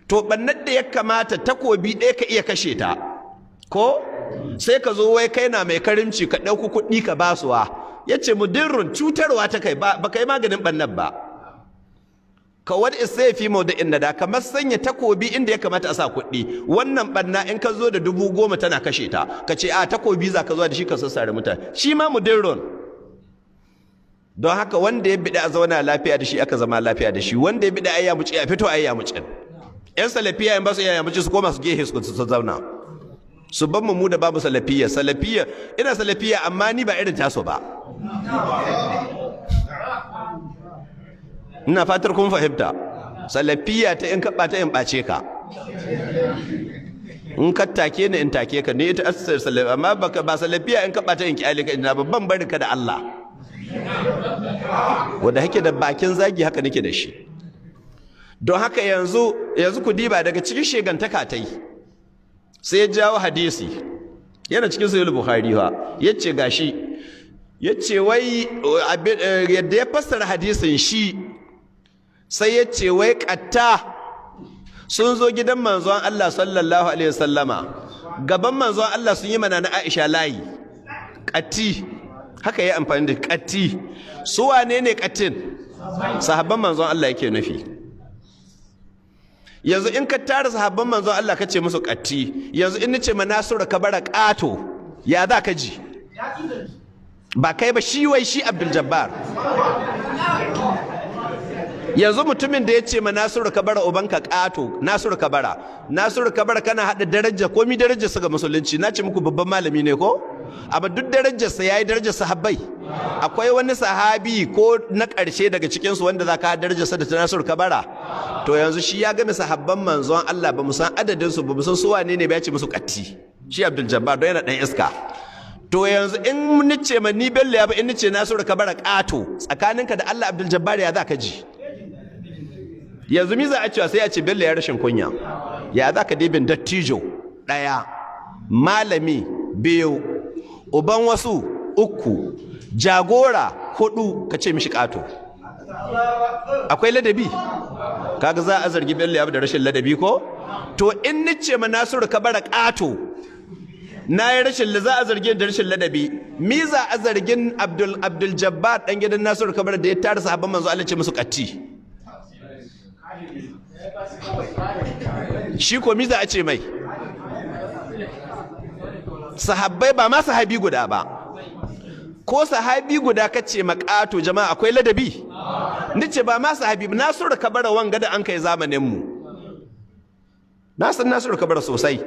To, bannar da ya kamata takobi ɗaya ka iya kashe ta, ko sai ka zo wai kai na mai karimci, ka ɗauki kuɗi ka basuwa, ya ce mudirrun, cutarwa ta kai, ba ka yi maganin bannar ba. Ka wani fi mawdi'in nada, kamar sanya takobi inda ya kamata a sa kuɗi. Wannan banna in ka zo da 10,000 tana kashe ta, ka ce a takobi za ka zo da shi ka sassare mutane, shi ma mudirrun. Don haka wanda ya biɗi a zauna lafiya da shi, aka zama lafiya da shi. Wanda ya biɗi a yamuci, a fito a yamucin. Yan salafiya in ba su iya yamuci, su koma su gehe su zauna, su ban mu da babu salafiya. Salafiya, ina salafiya, amma ni ba irin taso ba. Ina fatar kun fahimta. Salafiya ta in ka ɓata in ɓace ka, in ka take ni in take ka ne, ita asar salafiya. Amma ba salafiya in ka ɓata in kyale ka, ina babban barin ka da Allah. Wanda hake da bakin zagi, haka nake da shi. Don haka yanzu ku diba daga cikin shegantaka ta yi. Sai ya jawo hadisi, yana cikin Sahih Bukhari fa. Yace gashi, yace wai yadda ya fassara hadisin shi, sai yace wai katta sun zo gidan manzon Allah sallallahu alaihi wasallama, gaban manzon Allah sun yi mana na Aisha layi. Katti, haka yi amfani da katti. Su wane ne kattin? Sahabban manzon Allah yake nufi. Yanzu in ka tara sahabban manzon Allah ka ce musu katti, yanzu in nace ma Nasiru Kabara ƙato, ya za ka ji? Ba kai ba, shi wai shi Abdul Jabbar. Yanzu mutumin da ya ce ma Nasiru Kabara ubanka ƙato, Nasiru Kabara, Nasiru Kabara, kana haɗa daraja, komi daraja su ga musulunci, na ce muku babban malami ne ko? Amma duk darajarsa, yayi darajar sahabbai? Akwai wani sahabi ko na ƙarshe daga cikin su wanda zaka darajarsa da ta Nasiru Kabara? To yanzu shi ya game sahabban manzon Allah, ba mu san adadin su ba, mu san su wane ne ba, ya ce musu katti, shi Abdul Jabbar, don yana dan iska. To yanzu in nice ma ni Bello ya ba, in nice Nasiru Kabara ƙato, tsakaninka da Allah, Abdul Jabbar, ya za ka ji? Yanzu mi za a cewa? Sai a ce Bello ya rashin kunya. Ya za ka dibin dattijo ɗaya, malami biyu, uban wasu uku, jagora hudu, ka ce mishi ƙato? Akwai ladabi? Kaga za a zargi Bello ya da rashin ladabi ko? To in nice ma Nasiru Kabara ƙato, na yi rashin, za a zargi da rashin ladabi. Mi za a zargin Abdul Jabbar, dan gidan Nasiru Kabara, da ya tara sahabban manzo Allah ce musu katti? Shi ko mi za a ce mai? Sahabbai, ba ma sahabi guda ba, ko sahabi guda kace makato, jama'a, akwai ladabi? Nace ba ma sahabi, Nasiru Kabara wanga da an kai zamanin mu, na san Nasiru Kabara sosai.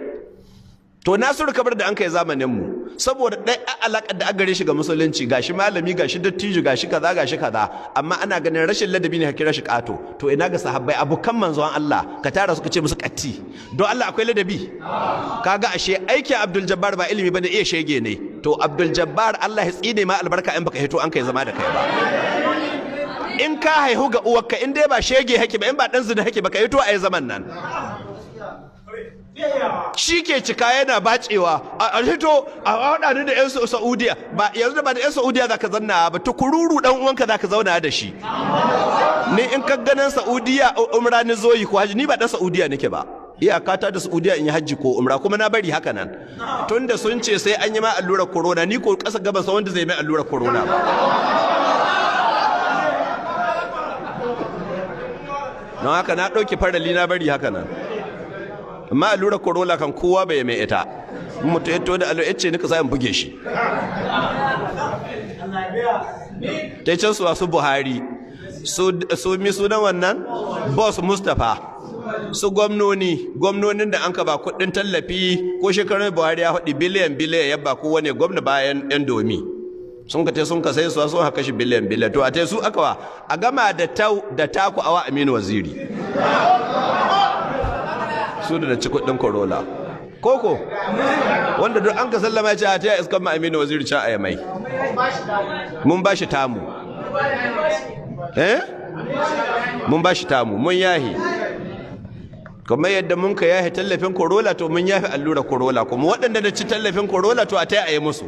To Nasiru Kabara da an kai zamanin mu, saboda ɗai alaƙar da gare shi ga musulunci, gashi malami, gashi dattijo, gashi kaza, gashi kaza, amma ana ganin rashin ladabi ne ka kira shi ƙato. To ina ga sahabbai, abokan manzon Allah, ka tara suka ce musu ƙatti? Don Allah, akwai ladabi? Kaga ashe aikin Abdul Jabbar ba ilimi bane, iya shege ne. To Abdul Jabbar, Allah ya tsine ma albarka in baka hito an kai zama da kai ba. In ka haihu ga uwarka, in dai ba shege hake ba, in ba dan zina hake ba, ka hito a yi zaman nan. Shi ke cika yana bacewa a hito a haɗa ni da 'yan Saudiya. Ba yanzu ba da 'yan Saudiya za ka zanna ba, tukururu dan uwanka za ka zauna da shi. Ni in ka ganin Saudiya, umra ni zoyi ko haji. Ni ba dan Saudiya nake ba. Iyakata da Saudiya in yi hajji ko umra, kuma na bari haka nan, tunda sun ce sai an yi ma allurar corona. Ni ko ƙasa gaban sa wanda zai mai allurar corona ba. Don haka na ɗauki farali, na bari haka nan. Amma allura corolla kan kowa bai mai ita. Mutu ya to da allura ce nika sai in buge shi. Ta can su wasu Buhari, su mi sunan wannan Boss Mustapha, su gwamnoni, gwamnonin da an ka ba kudin tallafi, ko shekarun Buhari ya faɗi biliyan biliyan yabba kowane gwamna bayan yan domi sun ka te sun ka sai su sun haka shi biliyan biliyan. To a te su aka wa a gama da tau da taku awa Aminu Waziri, su da ci kudin Corolla koko, wanda duk an ka sallama ya ce a ta iskan ma Aminu Waziri can a mai mun ba shi tamu, eh, mun ba shi tamu, mun yahi. Kamar yadda mun ka yahi tallafin Corolla, to mun yahi allura Corolla. Kuma waɗanda da ci tallafin Corolla, to a ta yi musu.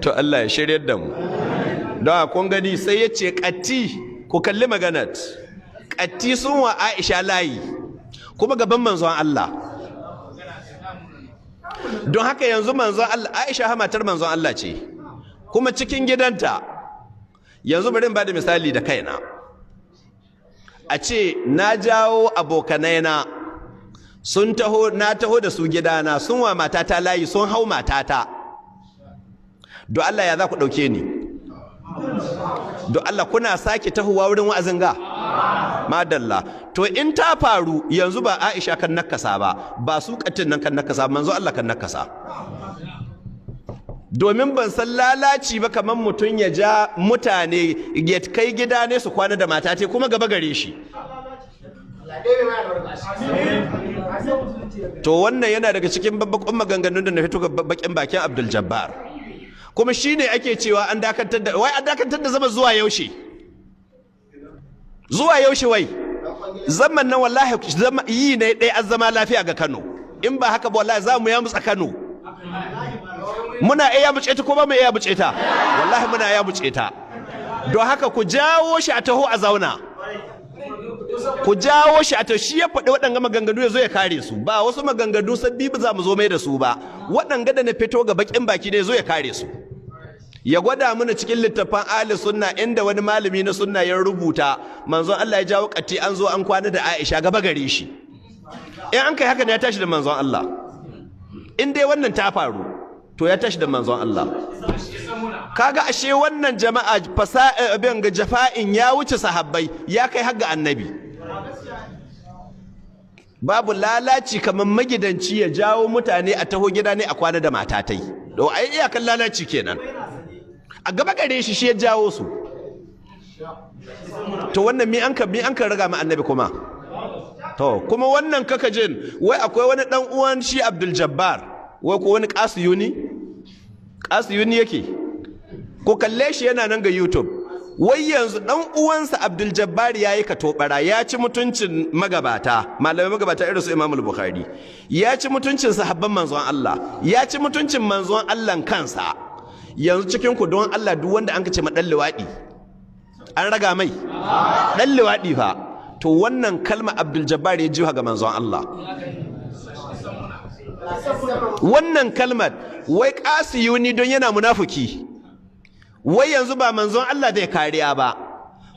To Allah ya shiryar da mu. Don kun gani, sai ya ce katti. Ku kalli maganat, katti sun wa Aisha layi kuma gaban manzon Allah. Don haka yanzu manzon Allah, Aisha matar manzon Allah ce, kuma cikin gidanta. Yanzu bari in bada misali da kaina. A ce na jawo abokanaina sun taho, na taho da su gidana, sun wa matata layi, sun hau matata. Don Allah, ya za ku ɗauke ni? Don Allah, kuna sake tahowa wurin wa'azin ga? Madalla. To in ta faru yanzu, ba Aisha kan nakasa ba, ba su katin nan kan nakasa, manzo Allah kan nakasa. Domin ban san lalaci ba kamar mutum ya ja mutane ya kai gida ne su kwana da mata te kuma gaba gare shi. To wannan yana daga cikin babban maganganun da na fito ga bakin bakin Abdul Jabbar. Kuma shine ake cewa an dakatar da, wai an dakatar da zama zuwa yaushe? Zuwa yaushe wai? Zaman nan wallahi yi ne ɗaya an zama lafiya ga Kano. In ba haka ba, wallahi za mu ya mutsa Kano. Muna iya muce ta ko ba mu iya muce ta? Wallahi muna iya muce ta. Don haka ku jawo shi a taho a zauna. Ku jawo shi a taho. Shi ya faɗi waɗanga maganganu, ya zo ya kare su. Ba wasu maganganu sabbi ba za mu zo mai da su ba. Waɗanga da na fito ga bakin baki ne, zo ya kare su, ya gwada mana cikin littafan ahli sunna inda wani malami na sunna ya rubuta manzon Allah ya jawo katti an zo an kwana da Aisha gaba gare shi. In an kai haka ne, ya tashi da manzon Allah. In dai wannan ta faru, to ya tashi da manzon Allah. Kaga ashe wannan jama'a fasa abin ga jafa'in ya wuce sahabbai, ya kai har ga annabi. Babu lalaci kamar magidanci ya jawo mutane a taho gida ne a kwana da matatai. To ai iyakan lalaci kenan. A gaba gare shi, shi ya jawo su. To wannan mi an ka raga ma annabi kuma? To kuma wannan kaka jin wai akwai wani dan uwan shi Abdul Jabbar, wai ko wani Kasiyuni, Kasiyuni yake ko, kalle shi yana nan ga YouTube. Wai yanzu dan uwansa Abdul Jabbar yayi katobara, ya ci mutuncin magabata, malamai magabata irin su Imam Bukhari, ya ci mutuncin sahabban manzon Allah, ya ci mutuncin manzon Allah kansa. Yanzu cikin ku, don Allah, duk wanda an ce ma dan liwadi, an raga mai? Dan liwadi fa. To wannan kalma Abdul Jabbar ya jiwa ga manzon Allah, wannan kalmar wai Kasiyuni don yana munafuki, wai yanzu ba manzon Allah zai kariya ba,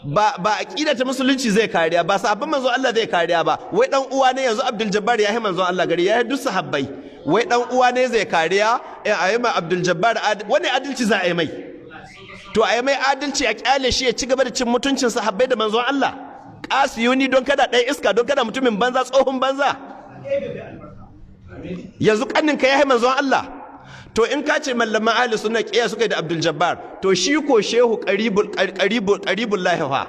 ba aqida ta musulunci zai kariya ba, sahabban manzon Allah zai kariya ba, wai dan uwa ne. Yanzu Abdul Jabbar ya yi manzon Allah gari, ya yi duk sahabbai, wai dan uwa ne zai kariya. A yi ma Abdul Jabbar wani adalci za a yi mai? To a yi mai adalci a kyale shi ya ci gaba da cin mutuncin sahabbai da manzon Allah. Kasiyuni, don kada ɗaya iska, don kada mutumin banza, tsohon banza, yanzu kaninka ya yi manzon Allah. To in ka ce mallaman ahli sunna kiya suka yi da Abdul Jabbar, to shi ko Shehu qaribul qaribul qaribul lahi fa,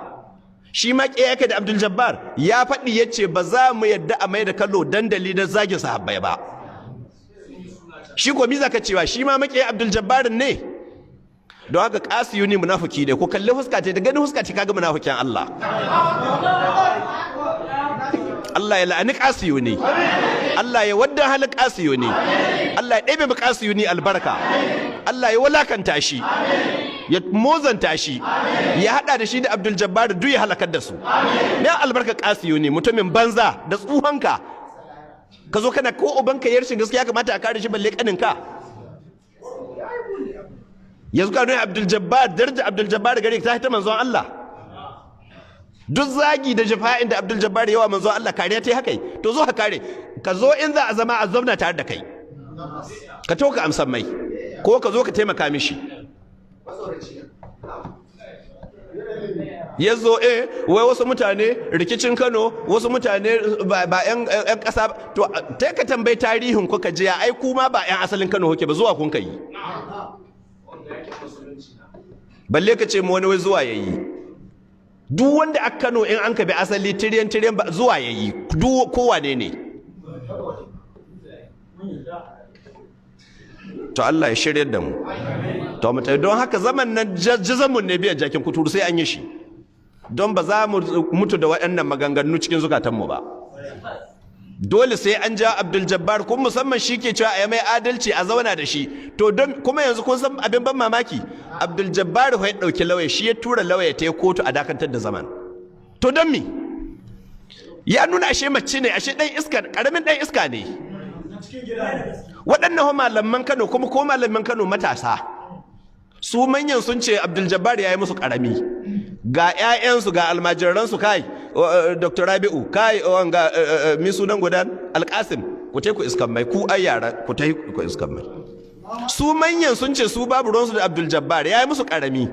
shi ma kiya yake da Abdul Jabbar. Ya faɗi, yace ba za mu yadda a mai da kallo dandali na zagin sahabbai ba. Shi ko mi zaka cewa? Shi ma makiya Abdul Jabbar ne. Don haka Kasiyuni munafiki ne. Ko kalli huska ce, da ganin huska ce kaga munafikin Allah. Allah ya la'ani Kasiyuni, Allah ya wadda halin Kasiyuni, Allah ya ɗebe mu Kasiyuni albarka, Allah ya walakanta shi, ya mozanta shi, ya hada da shi da Abdul Jabbar duk ya halakar da su. Me albarka Kasiyuni, mutumin banza da tsuhanka, ka zo kana ko ubanka ya rashin gaskiya kamata a kare shi, balle kaninka. Yanzu ka nuna Abdul Jabbar, daraja Abdul Jabbar gare ta ta manzon Allah. Duk zagi da jafa'in da Abdul Jabbar yawa manzon Allah, kariya ta haka? To zo ka kare, ka zo in za a zama a zauna tare da kai, ka to ka amsan mai, ko ka zo ka taimaka mishi. Ya zo wai wasu mutane rikicin Kano, wasu mutane ba yan ƙasa. To ta ka tambayi tarihin kuka jiya, ai kuma ba yan asalin Kano kuke ba, zuwa kun kai. Balle ka ce mu wani wai zuwa yayi. Duk wanda a Kano, in an ka bi asali tiryan tiryan, ba zuwa yayi, duk kowane ne. To Allah ya shirya da mu. To mu don haka zaman nan jazamun ne biyan jakin kuturu, sai an yi shi, don ba za mu mutu da waɗannan maganganu cikin zukatanmu ba. Dole sai an ja Abdul Jabbar, kuma musamman shi ke cewa a mai adalci, a zauna da shi. To don kuma yanzu kun san abin ban mamaki, Abdul Jabbar ya ɗauki lauya, shi ya tura lauya ta kotu a dakatar da zaman. To don mi? Ya nuna ashe mace ne, ashe ɗan iska, ƙaramin ɗan iska ne. Waɗannan malaman Kano kuma, ko malaman Kano matasa, su manyan sun ce Abdul Jabbar ya yi musu ƙarami. Ga 'ya'yansu, ga almajiransu, kai Dr. Rabi'u, kai wanga mi sunan gudan, Alƙasim, ku ku iskan mai, ku ai yara, ku tai ku iskan mai. Su manyan sun ce su babu ruwansu da Abdul Jabbar, ya yi musu ƙarami,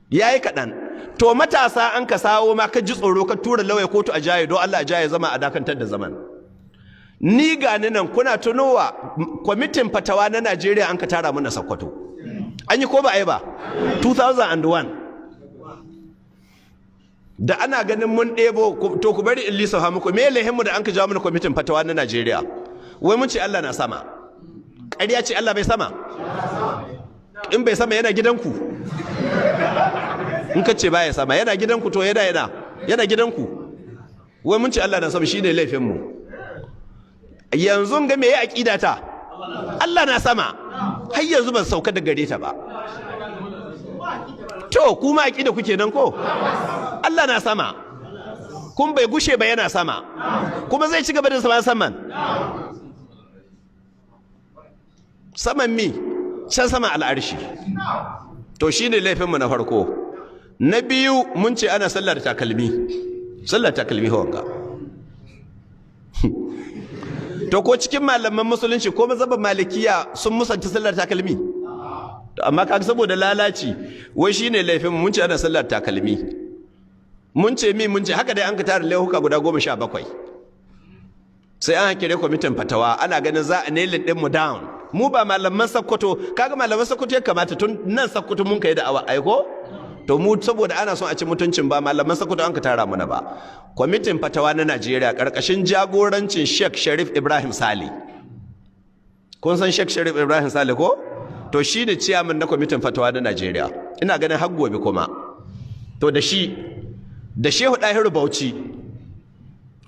ya yi kaɗan. To matasa an ka sawo ma, ka ji tsoro ka tura lauya kotu a jaye, don Allah a jaye zama, a dakantar da zaman. Ni ga ni nan, kuna tunowa kwamitin fatawa na Najeriya an ka tara mana Sokoto, an yi ko ba a yi ba? 2001, da ana ganin mun ɗebo. To ku bari in lissafa muku me mu da an ka jawo mana kwamitin fatawa na Najeriya. Wai mun ce Allah na sama. Ƙarya ce, Allah bai sama. In bai sama, yana gidanku? In ka ce baya sama, yana gidanku? To yana gidanku? Wai mun ce Allah na sama shine laifin mu. Yanzu ga me ya aqida ta? Allah na sama. Har yanzu ban sauka da gare ta ba. To kuma aqida kuke nan ko? Allah na sama. Kun bai gushe ba, yana sama. Kuma zai ci gaba da sama saman. Saman mi? Can sama al'arshi. To shine laifinmu na farko. Na biyu, mun ce ana sallar takalmi. Sallar takalmi wanga. To ko cikin malaman musulunci ko mazhaban Malikiya sun musanta sallar takalmi? To amma kaga saboda lalaci, wai shine laifin, mun ce ana sallar takalmi. Mun ce mi, mun ce haka dai an ka tara laifuka guda 17. Sai an hakire kwamitin fatawa, ana ganin za a nail din mu down. Mu ba malaman Sakkwato, kaga malaman Sakkwato ya kamata tun nan Sakkwato mun kai da awa aiko. To mu saboda ana son a ci mutuncin, ba malaman Sakkwato an ka tara muna ba. Kwamitin fatawa na Najeriya karkashin jagorancin Sheikh Sharif Ibrahim Sale. Kun san Sheikh Sharif Ibrahim Sale ko? To shi ne chairman na kwamitin fatawa na Najeriya. Ina ganin har gobe kuma. To da shi da Shehu Dahiru Bauchi.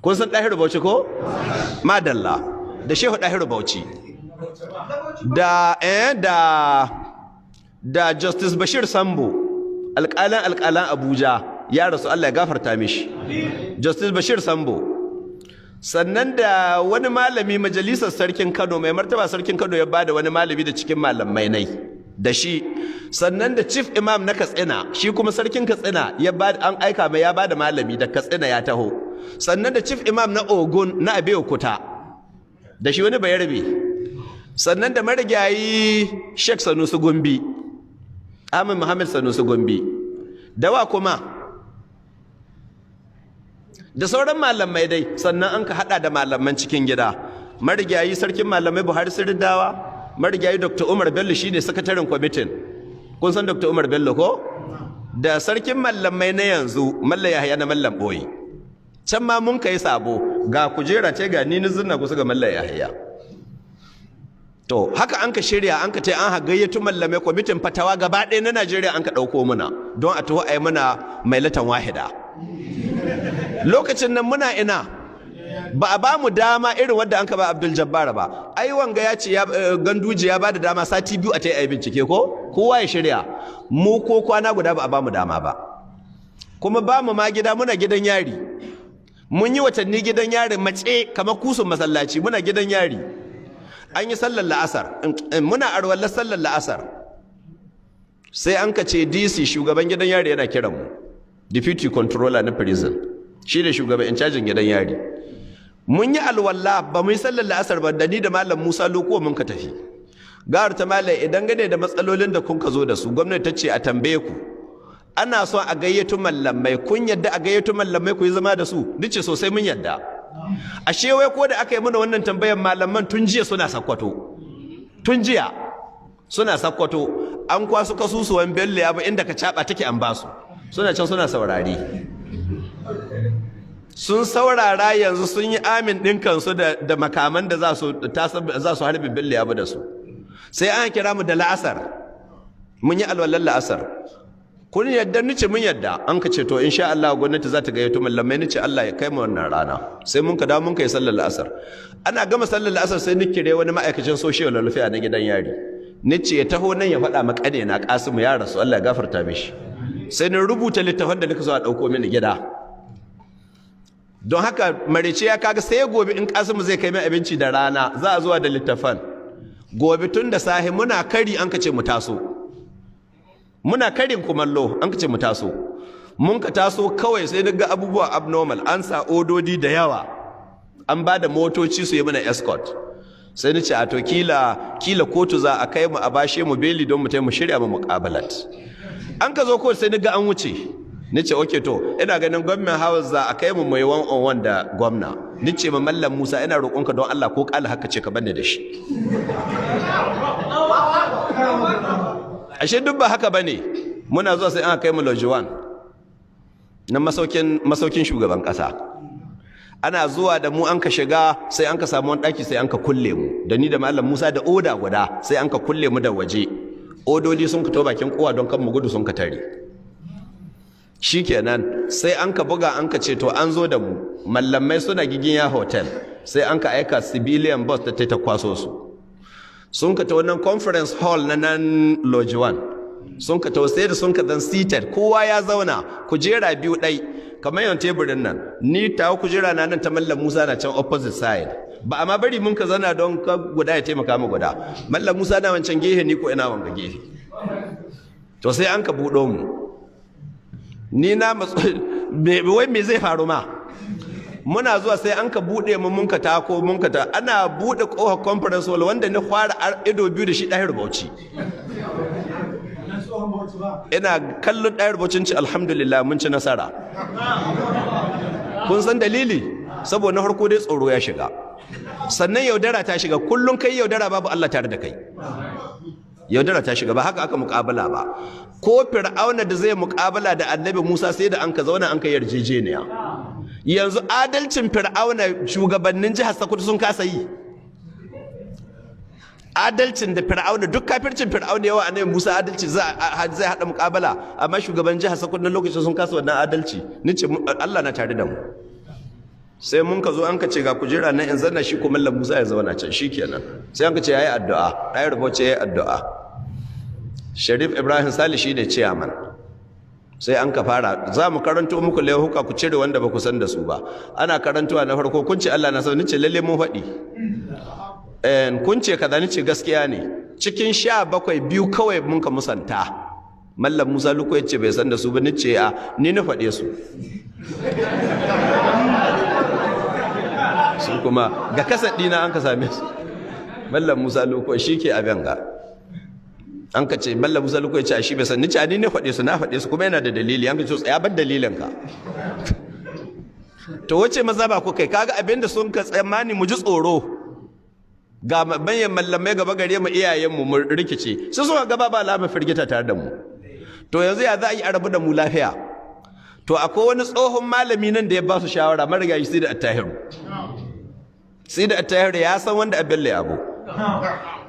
Kun san Dahiru Bauchi ko? Madalla. Da Shehu Dahiru Bauchi. Da Justice Bashir Sambo, alƙalan Abuja, ya rasu, Allah ya gafarta mishi. Justice Bashir Sambo. Sannan da wani malami majalisar sarkin Kano, mai martaba sarkin Kano ya bada wani malami da cikin malamai nai da shi. Sannan da Chief Imam na Katsina, shi kuma sarkin Katsina ya ba an aika mai, ya bada malami da Katsina ya taho. Sannan da Chief Imam na Ogun na Abeokuta, da shi wani Bayarbe. Sannan da marigayi Sheikh Sanusi Gombe, Ahmad Muhammad Sanusi Gombe. Dawa kuma da sauran malamai dai. Sannan an ka hada da malaman cikin gida, marigayi sarkin malamai Buhari Sirdawa, marigayi Dr. Umar Bello shine sakataren kwamitin. Kun san Dr. Umar Bello ko? Da sarkin malamai na yanzu, Mallam Yahaya na Mallam Boyi. Can ma mun kai sabo, ga kujera ce, ga ni zinna kusa ga Mallam Yahaya. To haka an ka shirya, an ka ce an gayyato mallamai, kwamitin fatawa gaba ɗaya na Najeriya an ka ɗauko muna don a taho a yi muna mai latan wahida. Lokacin nan muna ina? Ba a ba mu dama irin wadda an ka ba Abdul Jabbar ba. Ai wanga ya ce ya Ganduje ya ba da dama sati 2 a ta yi bincike ko kowa ya shirya. Mu ko kwana guda ba a ba mu dama ba. Kuma ba mu ma gida, muna gidan yari. Mun yi watanni gidan yari mace kamar kusun masallaci, muna gidan yari. An yi sallar la'asar, muna arwallar sallar la'asar, sai an ka ce DC, shugaban gidan yari, yana kiran mu. Deputy controller na prison, shi ne shugaban in cajin gidan yari. Mun yi alwala, ba mu yi sallar la'asar ba, da ni da Malam Musa Lokuwa mun ka tafi. Gawar ta malam, idan gane da matsalolin da kun ka zo da su, gwamnati ta ce a tambaye ku, ana son a gayyato mallamai, kun yadda a gayyato mallamai ku yi zama da su? Nace sosai mun yadda. Ashe wai ko da aka yi mana wannan tambayar, malaman tun jiya suna Sakkwato. Tun jiya suna Sakkwato. An kwasu kasusuwan Bello ya ba inda ka caba take, an basu, suna can suna saurari. Sun saurara, yanzu sun yi amin ɗin kansu da makaman da za su harbi Bello ya da su. Sai an kira mu da la'asar, mun yi alwalar la'asar. Kun yadda? Nice mun yadda. An ka ce to insha Allah gwamnati za ta gayyato mallamai. Nice Allah ya kai mu wannan rana. Sai mun ka dawo mun kai sallar la'asar. Ana gama sallar la'asar sai ni kire wani ma'aikacin social welfare na gidan yari, nice ya taho nan ya faɗa ma ƙane na Kasimu, ya rasu, Allah ya gafarta mishi. Sai ni rubuta littafan da nika so a ɗauko mini gida. Don haka marece ya kaga sai gobe in Kasimu zai kai mai abinci da rana, za a zuwa da littafan. Gobe tun da sahi muna kari an ka ce mu taso. Muna karin kumallo an ka ce mu taso. Mun ka taso kawai sai daga abubuwa abnormal, an sa ododi da yawa, an ba da motoci su yi mana escort. Sai ni ce a to kila kotu za a kai mu a bashe mu beli don mu tai mu shirya mu muƙabalat. An ka zo kotu, sai ni ga an wuce. Ni ce okay, to ina ganin government house za a kai mu mai one on one da gwamna. Ni ce ma Mallam Musa, ina roƙonka don Allah, ko kala haka ce ka banne da shi. Ashe duk ba haka bane. Muna zuwa sai an kai mu Lodge One na masaukin shugaban kasa. Ana zuwa da mu an ka shiga, sai an ka samu wani daki, sai an ka kulle mu da ni da Mallam Musa da oda guda. Sai an ka kulle mu da waje, ododi sun fito bakin kowa don kan mu gudu, sun ka tare. Shikenan, sai an ka buga an ka ce to an zo da mu. Mallamai suna Giginya Hotel, sai an ka aika civilian bus ta kwaso su. Sun ka ta wannan conference hall na nan Lodge One. Sun ka ta sai da sun ka zan seated, kowa ya zauna kujera biyu ɗai kamar yawan teburin nan. Ni tawa kujera na nan, ta Mallam Musa na can opposite side. Ba amma bari mun ka zana don ka guda ya taimaka mu guda. Mallam Musa na wancan gehe, ni ko ina wanga gehe. To sai an ka buɗo mu. Ni na matsu, wai me zai faru ma? Muna zuwa sai an ka buɗe mu, mun ka tako, mun ka ta ana buɗe ƙofar conference hall, wanda ni fara ido biyu da shi, Ɗahir Bauchi. Ina kallon Ɗahir Bauchi, ci alhamdulillah, mun ci nasara. Kun san dalili? Saboda na farko dai tsoro ya shiga, sannan yaudara ta shiga. Kullum kai yaudara, babu Allah tare da kai. Yaudara ta shiga. Ba haka aka muƙabala ba. Ko Fir'auna da zai muƙabala da Annabi Musa, sai da an ka zauna an ka yarjejeniya. Yanzu adalcin Fir'auna, shugabannin jihar Sokoto sun kasa yi. Adalcin da Fir'auna, duk kafircin Fir'auna, yawa Annabi Musa adalci, zai haɗa muƙabala, amma shugaban jihar Sokoto na lokacin sun kasa wannan adalci. Nice Allah na tare da mu. Sai mun ka zo, an ka ce ga kujera nan in zanna, shi ko Mallam Musa ya zauna can. Shikenan, sai an ka ce yayi addu'a. Ɗaya rubuce yayi addu'a. Sharif Ibrahim Sali shi ne chairman. Sai an ka fara: za mu karanto muku laihuka, ku cire wanda ba ku san da su ba. Ana karantowa na farko, kun ce Allah na sau. Nice lalle mun faɗi. Kun ce kaza. Nice gaskiya ne. Cikin 17, biyu kawai mun ka musanta. Mallam Musa Luko ya ce bai san da su ba. Nice a ni na faɗe su. Su kuma ga kasar ɗina an ka same su. Mallam Musa Luko shi ke abin ga. An ka ce Mallam Musa Luko ya ce a shi bai san. Nice a ni na faɗe su, na faɗe su kuma yana da dalili. An ka ce tsaya, ban dalilin ka. To wace maza ba ku kai? Kaga abin da sun ka tsammani, mu ji tsoro, ga manyan mallamai gaba gare mu, iyayenmu, mu rikice. Sai suka gaba ba alama firgita tare da mu. To yanzu ya za a yi a rabu da mu lafiya? To akwai wani tsohon malami nan da ya ba su shawara, marigayi Sidi Attahiru. Sidi Attahiru ya san wanda a Bello Yabo.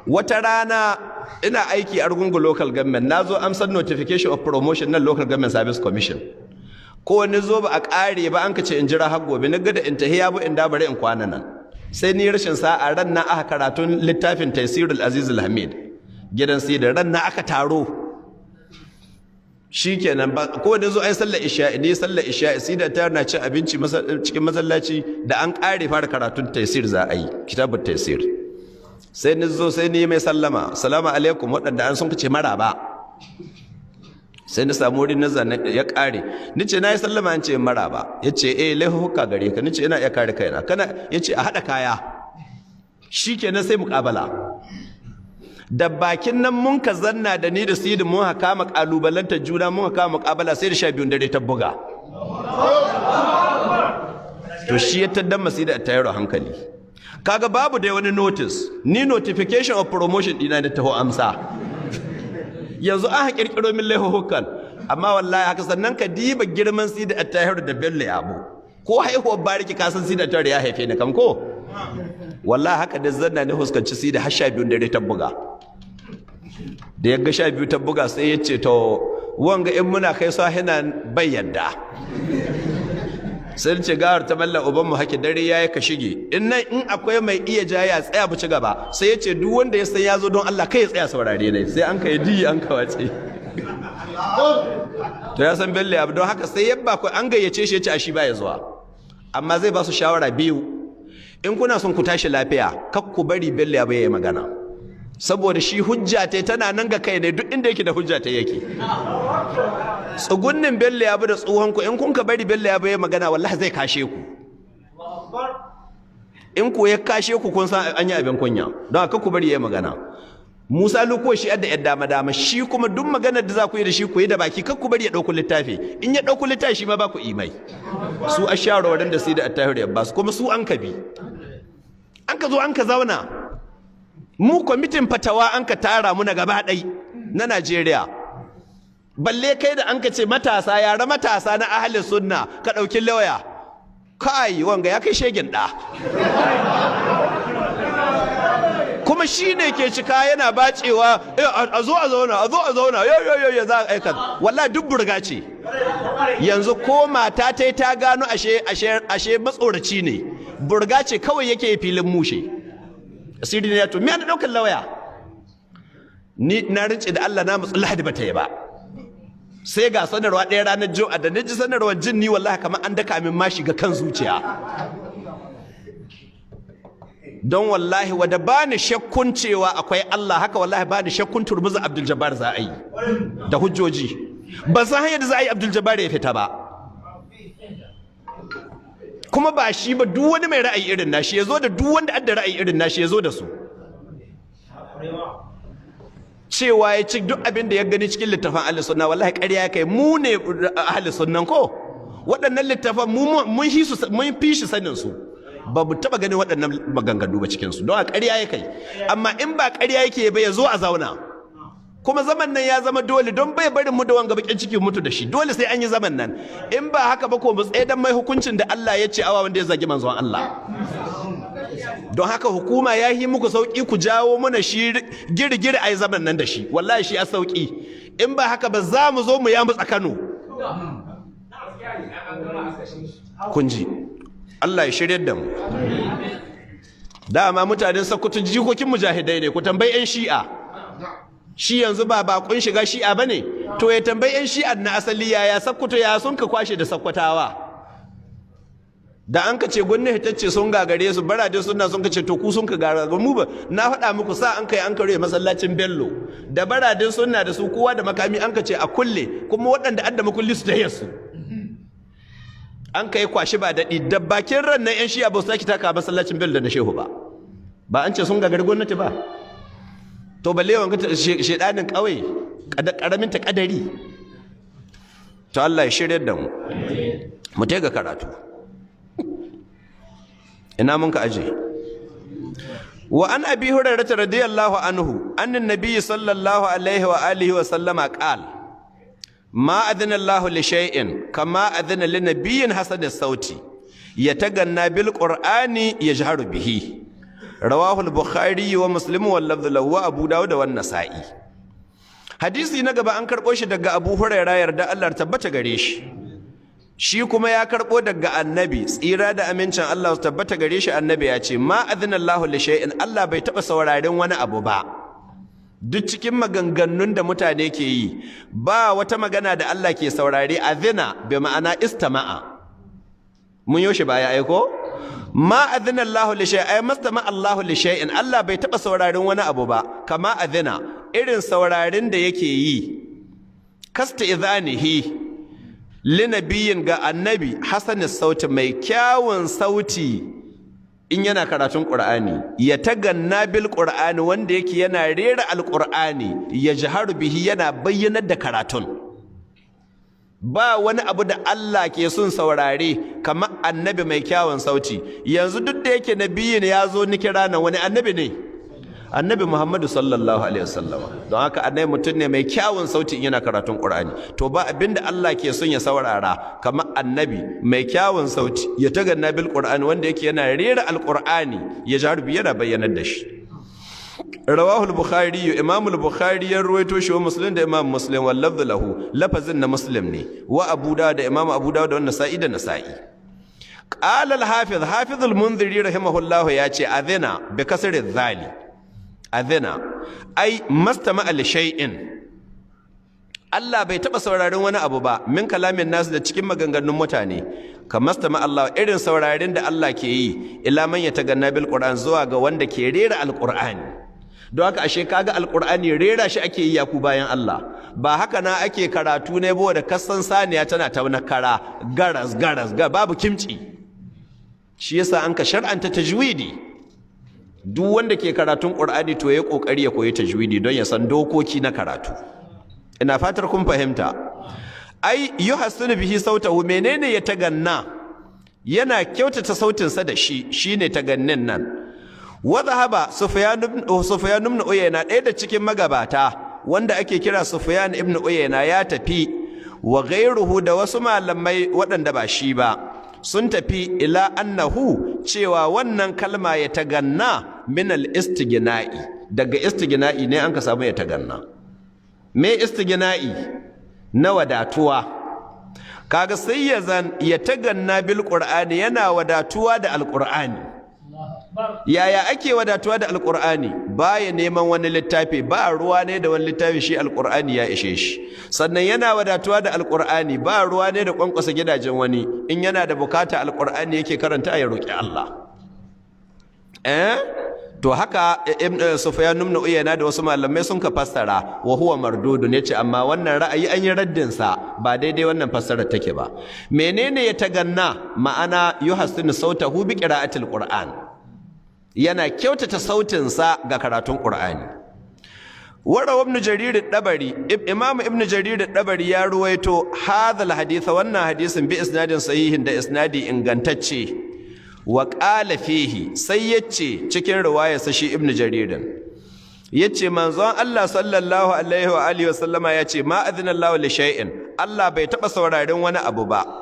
Wata rana ina aiki a Argungu Local Government, na zo amsar notification of promotion na Local Government Service Commission. Ko wani zo ba a ƙare ba, an ka ce in jira har gobe. Na gada in tahi yabo in da bari in kwana nan. Sai ni rashin sa'a, ran na aka karatun littafin Taisirul Aziz Hamid gidan Sida. Ran na aka taro. Shikenan ba ko da zo ai sallar isha, ni sallar isha, Sida ta na cin abinci cikin masallaci. Da an ƙare fara karatun Taisir, za a yi kitabut Taisir, sai ni zo, sai ni mai sallama, "Salamu alaikum." Waɗanda an sun kace maraba. Sai ni samu wurin na zane ya ƙare. Ni ce na yi sallama, an ce maraba. Ya ce eh, laifuka gare ka. Ni ce ina iya kare kaina. Kana ya ce a haɗa kaya. Shikenan, sai muƙabala. Da bakin nan mun ka zanna da ni da Sidi, mun haka kalubalantar juna, mun haka muƙabala sai da 12 dare ta buga. To shi ya taddan masida a tayar hankali. Kaga babu dai wani notice, ni notification of promotion dina da taho amsa. Yanzu an kirkiro min laihuhukan, amma wallahi haka. Sannan ka diba girman Sidi Attahiru da Bello Yabo, ko haihuwar bariki, ka san Sidi Attahiru ya haife ni kam ko. Wallahi haka da zanna ne huskanci Sidi har 12 dare ta buga. Da ya ga 12 ta buga, sai ya ce to wanga in muna kai sahina bai yadda. Sai ce gawar ta mallan, uban mu hake, dare yayi, ka shige. In nan in akwai mai iya jaya, tsaya bu ci gaba. Sai ya ce duk wanda ya san ya zo don Allah, kai ya tsaya saurare ne. Sai an kai di an kawace. To ya san Bello Abu, don haka sai yabba ko an gayyace shi, ya ce a shi baya zuwa, amma zai ba su shawara biyu: in kuna son ku tashi lafiya, kak ku bari Bello Abu ya yi magana, saboda shi hujja ta tana nan ga kai ne, duk inda yake da hujja ta yake. Tsugunnin Bello Yabo da tsohon ku, in kun ka bari Bello Yabo ya magana, wallahi zai kashe ku. In ku ya kashe ku, kun san an yi abin kunya. Don haka ku bari ya magana. Musa Luko shi yadda yadda dama dama, shi kuma duk maganar da za ku yi da shi, ku yi da baki, kar ku bari ya ɗauko littafi. In ya ɗauko littafi, shi ma ba ku imai. Su a shawarwarin da sai da Attahiru ya ba su, kuma su an ka bi. An ka zo an ka zauna, mu kwamitin fatawa an ka tara mu na gaba ɗai na Najeriya. Balle kai da an ka ce matasa, yara matasa na ahli sunna, ka ɗauki lauya. Kai, wanga ya kai shegin ɗa. Kuma shi ne ke cika yana bacewa, a zo a zauna, a zo a zauna, yo yo yo, za a aika. Wallahi duk burga ce. Yanzu ko mata ta ta gano ashe ashe ashe matsoraci ne, burga ce kawai yake filin mushe. Asiri ne ya to me ana daukar lawaya. Ni na rinci da Allah na mutsu Lahadi bata yi ba. Sai ga sanarwa ɗaya ranar Juma'a, da naji sanarwar jin ni wallahi kamar an daka min mashi ga kan zuciya. Don wallahi wada bani shakkun cewa akwai Allah, haka wallahi bani shakkun turmuza Abdul Jabbar za a yi da hujjoji. Ban san hanyar da za a yi Abdul Jabbar ya fita ba. Kuma ba shi ba, duk wani mai ra'ayi irin nashi ya zo da duk wanda adda ra'ayi irin nashi ya zo da su. Cewa ya ci duk abin da ya gani cikin littafin ahli sunna, wallahi ƙarya ya kai. Mu ne ahli sunnan ko waɗannan littafan mu mun shi su, mun fi shi sanin su. Ba mu taɓa ganin waɗannan maganganu ba cikin su, don a ƙarya ya kai. Amma in ba ƙarya yake ba, ya zo a zauna. Kuma zaman nan ya zama dole, don bai barin mu da wanga bakin ciki mutu da shi. Dole sai an yi zaman nan. In ba haka ba ko mu tsaye dan mai hukuncin da Allah ya ce awa wanda ya zagi manzon Allah. Don haka hukuma, ya yi muku sauki ku jawo mana shi girgiri a yi zaman nan da shi. Wallahi shi a sauki. In ba haka ba, za mu zo mu ya mutsa Kano. Kun ji, Allah ya shirya da mu. Dama mutanen Sokoto jikokin mujahidai ne. Ku tambayi 'yan Shi'a. Shi yanzu ba bakon shiga Shi'a bane, to ya tambayi 'yan Shi'a na asali yaya Sokoto, ya sun ka kwashe da Sakkwatawa. Da an ka ce gwamnati ta ce sun gagare su, barade suna sun ka ce to ku sun ka gagare mu ba. Na faɗa muku, sa an kai an kare masallacin Bello da baradin sunna da su, kowa da makami, an ka ce a kulle, kuma waɗanda adda makulli su tahiyar su. An kai kwashi ba daɗi da bakin ran nan 'yan Shi'a ba su sake taka masallacin Bello da na Shehu ba. Ba an ce sun gagari gwamnati ba? To balle wanga shedanin ƙauye, ƙaramin ta kadari. To Allah ya shirya da mu. Mu ga karatu. Ina mun ka aje? Wa an Abi Hurairah radiyallahu anhu anna nabiyyi sallallahu alaihi wa alihi wa sallama qal: ma adhina Allahu li shay'in kama adhina li nabiyyin hasan as-sauti yataganna bil Qur'ani yajharu bihi. Rawahu al-Bukhari wa Muslim wal lafdh lahu wa Abu Dawud wa Nasa'i. Hadisi na gaba an karbo shi daga Abu Hurairah, yarda Allah tabbata gare shi. Shi kuma ya karbo daga Annabi, tsira da amincin Allah su tabbata gare shi. Annabi ya ce: ma adhina Allahu li shay'in, Allah bai taba sauraren wani abu ba. Duk cikin maganganun da mutane ke yi, ba wata magana da Allah ke saurare. Adhina bi ma'ana istama'a, mun yoshi baya aiko. Ma adhina Allahu li shay'in ay mastama Allahu li shay'in, Allah bai taba sauraren wani abu ba kama adhina, irin sauraren da yake yi, kasta idhanihi linabiyin, ga Annabi hasanin sauti, mai kyawun sauti in yana karatun Qur'ani, ya taganna bil Qur'ani, wanda yake yana rera Alqur'ani, ya jaharu bihi, yana bayyanar da karatun. Ba wani abu da Allah ke son saurare kamar Annabi mai kyawun sauti. Yanzu duk da yake nabiyin ya zo ni kira nan, wani annabi ne? Annabi Muhammadu sallallahu alaihi wasallam. Don haka Annabi mutum ne mai kyawun sauti in yana karatun Qur'ani. To ba abinda Allah ke son ya saurara kamar Annabi mai kyawun sauti, ya taganna bil Qur'ani, wanda yake yana rera Alqur'ani, ya jarubi, yana bayyanar da shi. Rawahu al-Bukhari, Imam al-Bukhari ya ruwaito shi, wa Muslim, da Imam Muslim, wal lafdh lahu, lafazin na Muslim ne, wa Abu Dawud, da Imam Abu Dawud, da Nasa'i, da Nasa'i. Qala al-Hafiz, Hafiz al-Munziri rahimahullahu ya ce: adhina bi kasri dhali, adhina ai mastama li shay'in, Allah bai taba saurarin wani abu ba min kalamin nasu, da cikin maganganun mutane, kamar mastama Allah, irin saurarin da Allah ke yi, ila man yataganna bil Qur'an, zuwa ga wanda ke rera Alqur'ani. Don haka ashe kaga Alqur'ani rera shi ake yi, yaku bayan Allah. Ba haka na ake karatu ne ba da kasan saniya tana tauna kara, garas garas ga babu kimci. Shi yasa an ka shar'anta tajwidi. Duk wanda ke karatun Qur'ani to ya kokari ya koyi tajwidi don ya san dokoki na karatu. Ina fatar kun fahimta. Ai yuhassinu bihi sautahu. Menene ya taganna? Yana kyautata sautinsa da shi, shine tagannin nan. Wa dhahaba Sufyan ibn Uyayna, ɗaya da cikin magabata wanda ake kira Sufyan ibn Uyayna, ya tafi, wa ghayruhu, da wasu malamai waɗanda ba shi ba, sun tafi ila annahu, cewa wannan kalma ya taganna min al-istighna'i, daga istighna'i ne an ka samu ya taganna. Me istighna'i? Na wadatuwa. Kaga sai ya zan ya taganna bil Qur'ani, yana wadatuwa da Alqur'ani. Yaya ake wadatuwa da Alqur'ani? Baya neman wani littafi, ba ruwa ne da wani littafi, shi Alqur'ani ya ishe shi. Sannan yana wadatuwa da Alqur'ani, ba ruwa ne da kwankwasa gidajen wani. In yana da bukata, Alqur'ani yake karanta ya roki Allah. To haka Sufyan ibn Uyayna da wasu malamai sun ka fassara. Wa huwa mardudun, yace amma wannan ra'ayi an yi raddin sa, ba daidai wannan fassarar take ba. Menene ya taganna? Ma'ana yuhassinu sautahu bi qira'atil Qur'an, yana kyautata sautin sa ga karatun Qur'ani. Warawa Ibn Jarir Dabari, Imam Ibn Jarir Dabari ya ruwaito hadhal hadith, wannan hadisin, bi isnadin sahihin, da isnadi ingantacce. Wa qala fihi, sai yace cikin riwayarsa shi Ibn Jaririn, yace manzon Allah sallallahu alaihi wa alihi wasallama yace: ma adhina Allahu li shay'in, Allah bai taba saurarin wani abu ba,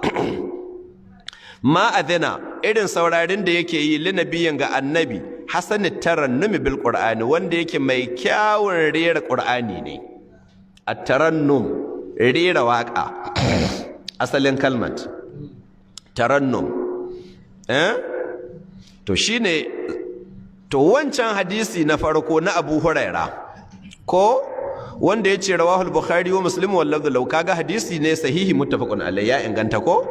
ma adhina, irin saurarin da yake yi, linabiyin, ga annabi, hasan tarannumi bil Qur'ani, wanda yake mai kyawun rera Qur'ani ne. At-tarannum, rera waka, asalin kalmat tarannum. To shine, to wancan hadisi na farko na Abu Huraira ko wanda yace rawahul Bukhari wa Muslim wal lafdhu law, kaga hadisi ne sahihi muttafaqun alayhi, ya inganta ko?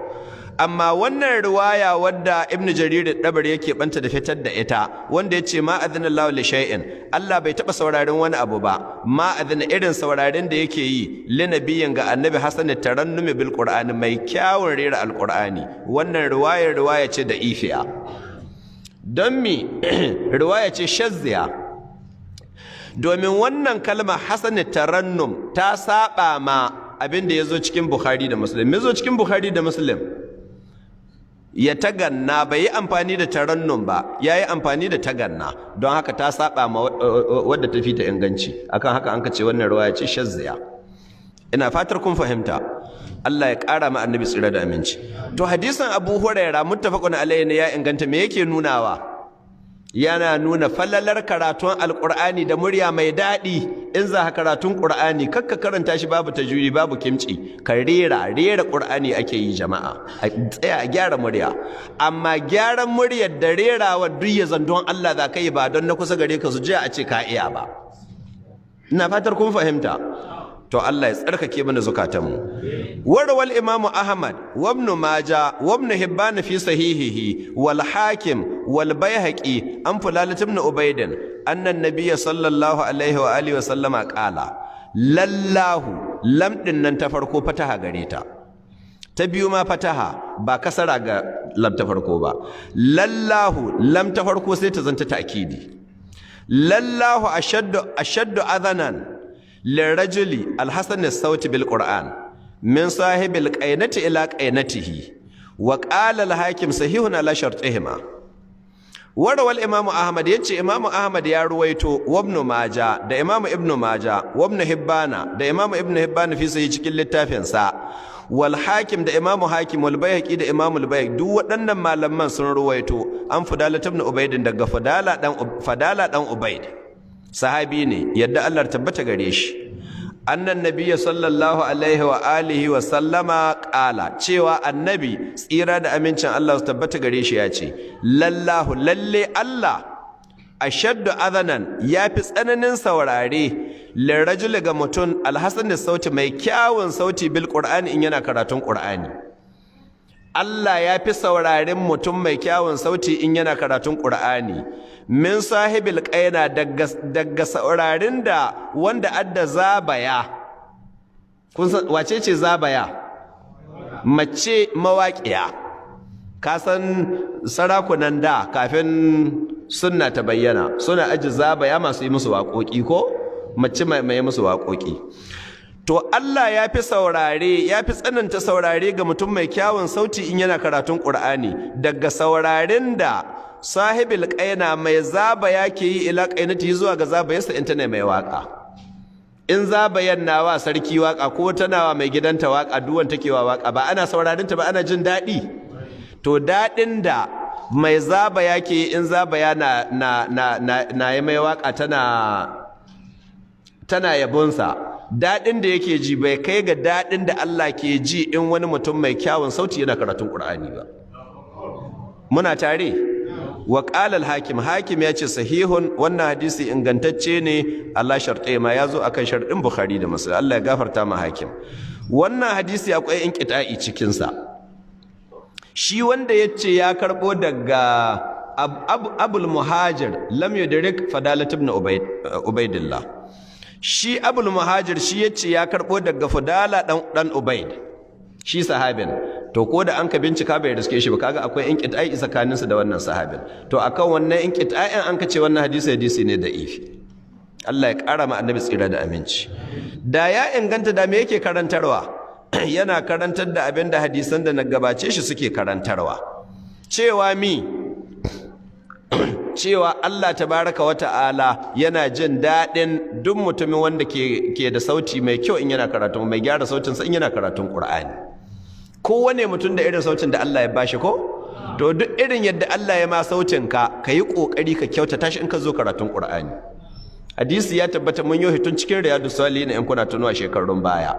Amma wannan riwaya wadda Ibn Jarir Dabari yake banta da fitar da ita, wanda yace ma adhina Allahu li shay'in, Allah bai taba saurarin wani abu ba, ma adhina, irin saurarin da yake yi, linabiyin, ga annabi, hasan tarannumi bil Qur'ani, mai kyawun rera Alqur'ani, wannan riwayar riwaya ce da ifiya. Don mi? Riwaya ce shazziya, domin wannan kalma hasan tarannum ta saba ma abin da yazo cikin Bukhari da Muslim. Yazo cikin Bukhari da Muslim ya taganna, bai yi amfani da tarannum ba, ya yi amfani da taganna. Don haka ta saba ma wadda ta fi ta inganci. Akan haka an ka ce wannan riwaya ce shazziya. Ina fatar kun fahimta. Allah ya ƙara ma annabi tsira da aminci. To hadisin Abu Huraira muttafaqun alayhi ne, ya inganta. Me yake nunawa? Yana nuna falalar karatun Alqur'ani da murya mai daɗi. In za ka karatun Qur'ani, kakka karanta shi babu tajwidi, babu kimci. Ka rera, rera Qur'ani ake yi jama'a, a tsaya a gyara murya. Amma gyaran muryar da rerawa duk ya zan don Allah za ka yi, ba don na kusa gare ka su ji a ce ka iya ba. Ina fatar kun fahimta. To Allah ya tsarkake mana zukatanmu. Warawal Imamu Ahmad wa Ibn Maja wa Ibn Hibban fi sahihihi wal Hakim wal Baihaqi an Fulalat ibn Ubayd anna an-nabiy sallallahu alaihi wa alihi wa sallama qala: lallahu, lam din nan ta farko fataha gare ta, ta biyu ma fataha, ba kasara ga lam ta farko ba. Lallahu, lam ta farko sai ta zanta ta'kidi. Lallahu ashaddu adhanan lirajuli alhasan as-sauti bil Qur'an min sahibil qainati ila qainatihi. Wa qala al-Hakim: sahihun ala shartihima. Warawal Imamu Ahmad, yace Imamu Ahmad ya ruwaito, wa Ibn Maja, da Imamu Ibn Maja, wa Ibn Hibbana, da Imamu Ibn Hibbana, fi sahih, cikin littafin sa, wal Hakim, da Imamu Hakim, wal Baihaqi, da Imamu al-Baihaqi. Duk waɗannan malaman sun ruwaito an Fudala ibn Ubayd, daga Fadala dan Ubayd, sahabi ne, yadda Allah tabbata gare shi, annan nabiyya sallallahu alaihi wa alihi wa sallama qala, cewa annabi tsira da amincin Allah su tabbata gare shi ya ce: lallahu, lalle Allah, ashaddu adhanan, yafi tsananin saurare, lirajuli, ga mutum, alhasan sauti, mai kyawun sauti, bil Qur'ani, in yana karatun Qur'ani. Allah ya fi sauraren mutum mai kyawun sauti in yana karatun Qur'ani min sahibil qaina, daga saurarin da wanda adda zabaya. Kun san wace ce zabaya? Mace mawaƙiya. Ka san sarakunan da kafin sunna ta bayyana suna aji zabaya masu yi musu waƙoƙi, ko mace mai musu waƙoƙi. To Allah ya fi saurare, ya fi tsananta saurare ga mutum mai kyawun sauti in yana karatun Qur'ani daga sauraren da sahibil qaina, mai zabaya ke yi, ila qainati, zuwa ga zabayarsa in tana mai waka. In zabayan nawa sarki waka ko tana wa mai gidanta waka, duwan take wa waka, ba ana saurarin ta ba, ana jin daɗi? To daɗin da mai zabaya ke yi in zabaya na yi mai waka, tana yabonsa. Daɗin da yake ji bai kai ga daɗin da Allah ke ji in wani mutum mai kyawun sauti yana karatun Qur'ani ba. Muna tare? Wa qala al-Hakim, Hakim ya ce sahihun, wannan hadisi ingantacce ne, ala shartai ma, yazo akan sharɗin Bukhari da Muslim. Allah ya gafarta ma Hakim. Wannan hadisi akwai inqita'i cikin sa. Shi wanda yace ya karbo daga Abul Muhajir lam yudrik Fadalat ibn Ubaidillah. Shi Abul Muhajir shi yace ya karbo daga Fadala dan Ubaid, shi sahabin. To ko da an ka bincika bai riske shi ba. Kaga akwai inqita'i tsakanin su da wannan sahabin. To akan wannan inqita'in an ka ce wannan hadisi ne da'ifi. Allah ya ƙara ma Annabi tsira da aminci. Da ya inganta, da me yake karantarwa? Yana karantar da abin da hadisan da na gabace shi suke karantarwa, cewa mi? Cewa Allah tabaraka wa ta'ala yana jin daɗin duk mutumin wanda ke da sauti mai kyau in yana karatu, mai gyara sautinsa in yana karatun Qur'ani. Kowane mutum da irin sautin da Allah ya bashi, ko? To duk irin yadda Allah ya ma sautin ka, kayi kokari ka kyautata shi in ka zo karatun Qur'ani. Hadisi ya tabbata, mun yi tun cikin Riyadus Salihin in kuna tunuwa shekarun baya.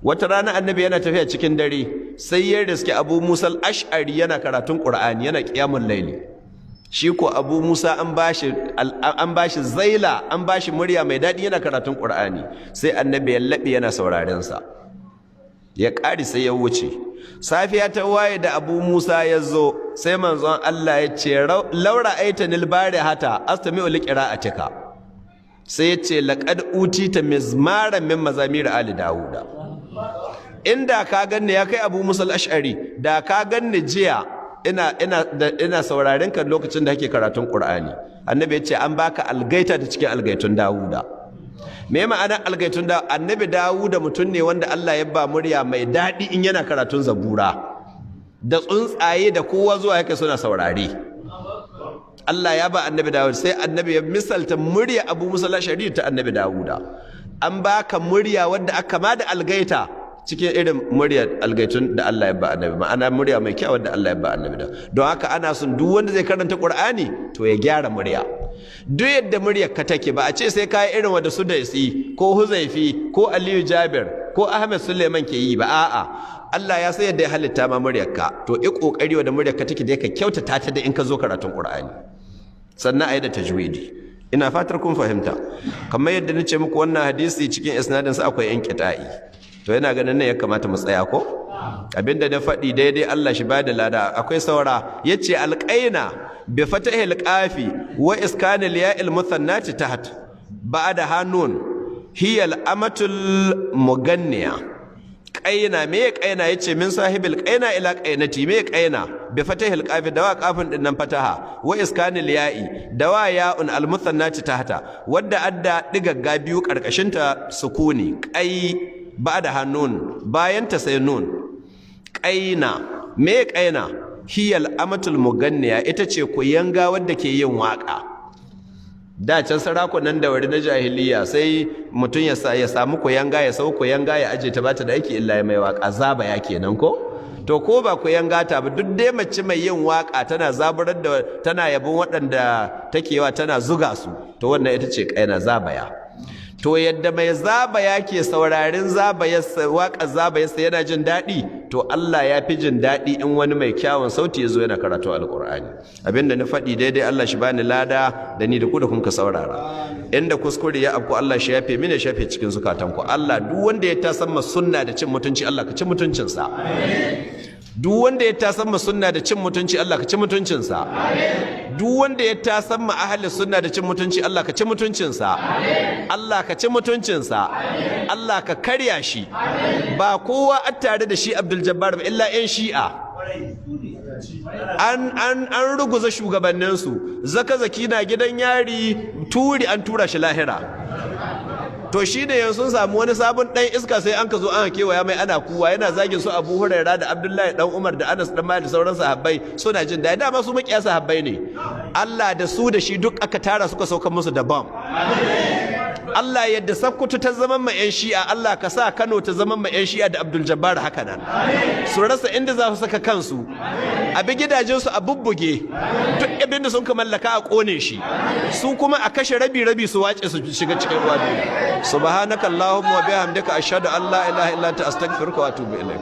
Wata rana Annabi yana tafiya cikin dare, sai ya riske Abu Musa al-Ash'ari yana karatun Qur'ani, yana qiyamul laili. Shi ko Abu Musa an bashi zaila, an bashi murya mai daɗi yana karatun Qur'ani. Sai Annabi ya laɓe yana sauraren sa. Ya ƙari sai ya wuce. Safiya ta waye da Abu Musa ya zo, sai manzon Allah ya ce, "Law ra'aitanil barihata astami'u liqira'atika." Sai ya ce, "Laqad utita mizmaran min mazamir ali Dawuda." Inda ka ganni, ya kai Abu Musa al-Ash'ari, da ka ganni jiya ina sauraren ka lokacin da kake karatun Qur'ani. Annabi ya ce an baka algaita da cikin algaitun Dawuda. Me ma'anar algaitun da Annabi Dawuda? Mutum ne wanda Allah ya ba murya mai daɗi in yana karatun Zabura, da tsuntsaye da kowa zuwa yake suna saurare. Allah ya ba Annabi Dawud. Sai Annabi ya misalta murya Abu Musa al-Ash'ari ta Annabi Dawuda. An baka murya wadda aka ma da algaita cikin irin muryar algaitun da Allah ya ba Annabi, ma'ana murya mai kyau wadda Allah ya ba Annabi. Da don haka ana son duk wanda zai karanta Qur'ani to ya gyara murya. Duk yadda muryar ka take, ba a ce sai kai irin wanda su Daisi ko Huzaifi ko Aliyu Jabir ko Ahmed Suleiman ke yi ba. A'a, Allah ya san yadda ya halitta ma muryar ka. To i kokari wanda muryar ka take da ka kyautata ta da in ka zo karatun Qur'ani, sannan ayi da tajwidi. Ina fatar kun fahimta. Kamar yadda nace muku, wannan hadisi cikin isnadin sa akwai inqita'i. To yana ganin nan ya kamata mu tsaya, ko? Abinda na faɗi daidai, Allah shi bada lada. Akwai saura. Yace alqaina bi fatahil qafi wa iskanil ya'il muthannati taht ba'da hanun hiya al-amatul muganniya. Qaina, me qaina? Yace min sahibil qaina ila qainati. Me qaina? Bi fatahil qafi, dawa qafin din nan fataha, wa iskanil ya'i, dawa ya'un al muthannati tahta, wadda adda digagga biyu karkashin ta sukuni, qai ba'da hannun, bayan ta sai nun. Qaina, me qaina? Hiyal amatul muganniya, ita ce kuyanga wadda ke yin waka. Da can sarakunan da wari na jahiliya, sai mutum ya samu kuyanga, ya sau kuyanga ya aje ta, bata da aiki illa ya mai waka. Zaba ya kenan, ko? To ko ba kuyanga ta ba, duk dai mace mai yin waka, tana zaburar da, tana yabon waɗanda take wa, tana zuga su, to wannan ita ce kaina, zabaya. To yadda mai zabaya ke saurarin zabayarsa, waƙar zabayarsa, yana jin daɗi, to Allah ya fi jin daɗi in wani mai kyawun sauti ya zo yana karatu Alƙur'ani. Abinda na faɗi daidai, Allah shi bani lada da ni da ku da kun ka saurara. Inda kuskure ya afku, Allah shi yafe mini, shafe cikin zukatanku. Allah, duk wanda ya tasamma sunna da cin mutunci, Allah ka ci mutuncinsa. Duk wanda ya tasamma sunna da cin mutunci, Allah ka ci mutuncinsa. Duk wanda ya tasamma ahli sunna da cin mutunci, Allah ka ci mutuncinsa. Allah ka ci mutuncinsa. Allah ka karya shi. Ba kowa a tare da shi Abdul Jabbar ba illa 'yan Shi'a. An ruguza shugabanninsu. Zakzaki na gidan yari, Turi an tura shi lahira. To shi ne yanzu sun samu wani sabon ɗan iska, sai an ka zo an kewaya mai ana kuwa, yana zagin su Abu Huraira da Abdullahi dan Umar da Anas dan Malik da sauran sahabbai. Suna jin daɗi, dama su makiya sahabbai ne. Allah da su da shi duk aka tara suka sauka musu da bomb. Allah, yadda Sakkwato ta zama ma 'yan Shi'a, Allah ka sa Kano ta zama ma 'yan Shi'a da Abdul Jabbar haka nan, su rasa inda za su saka kansu, a bi gidajensu a bubbuge, duk abin da sun ka mallaka a kone shi, su kuma a kashe rabi rabi, su wace su shiga cikin ruwa biyu. Subhanaka Allahumma wa bihamdika, ashhadu an la ilaha illa anta, astaghfiruka wa atubu ilaik.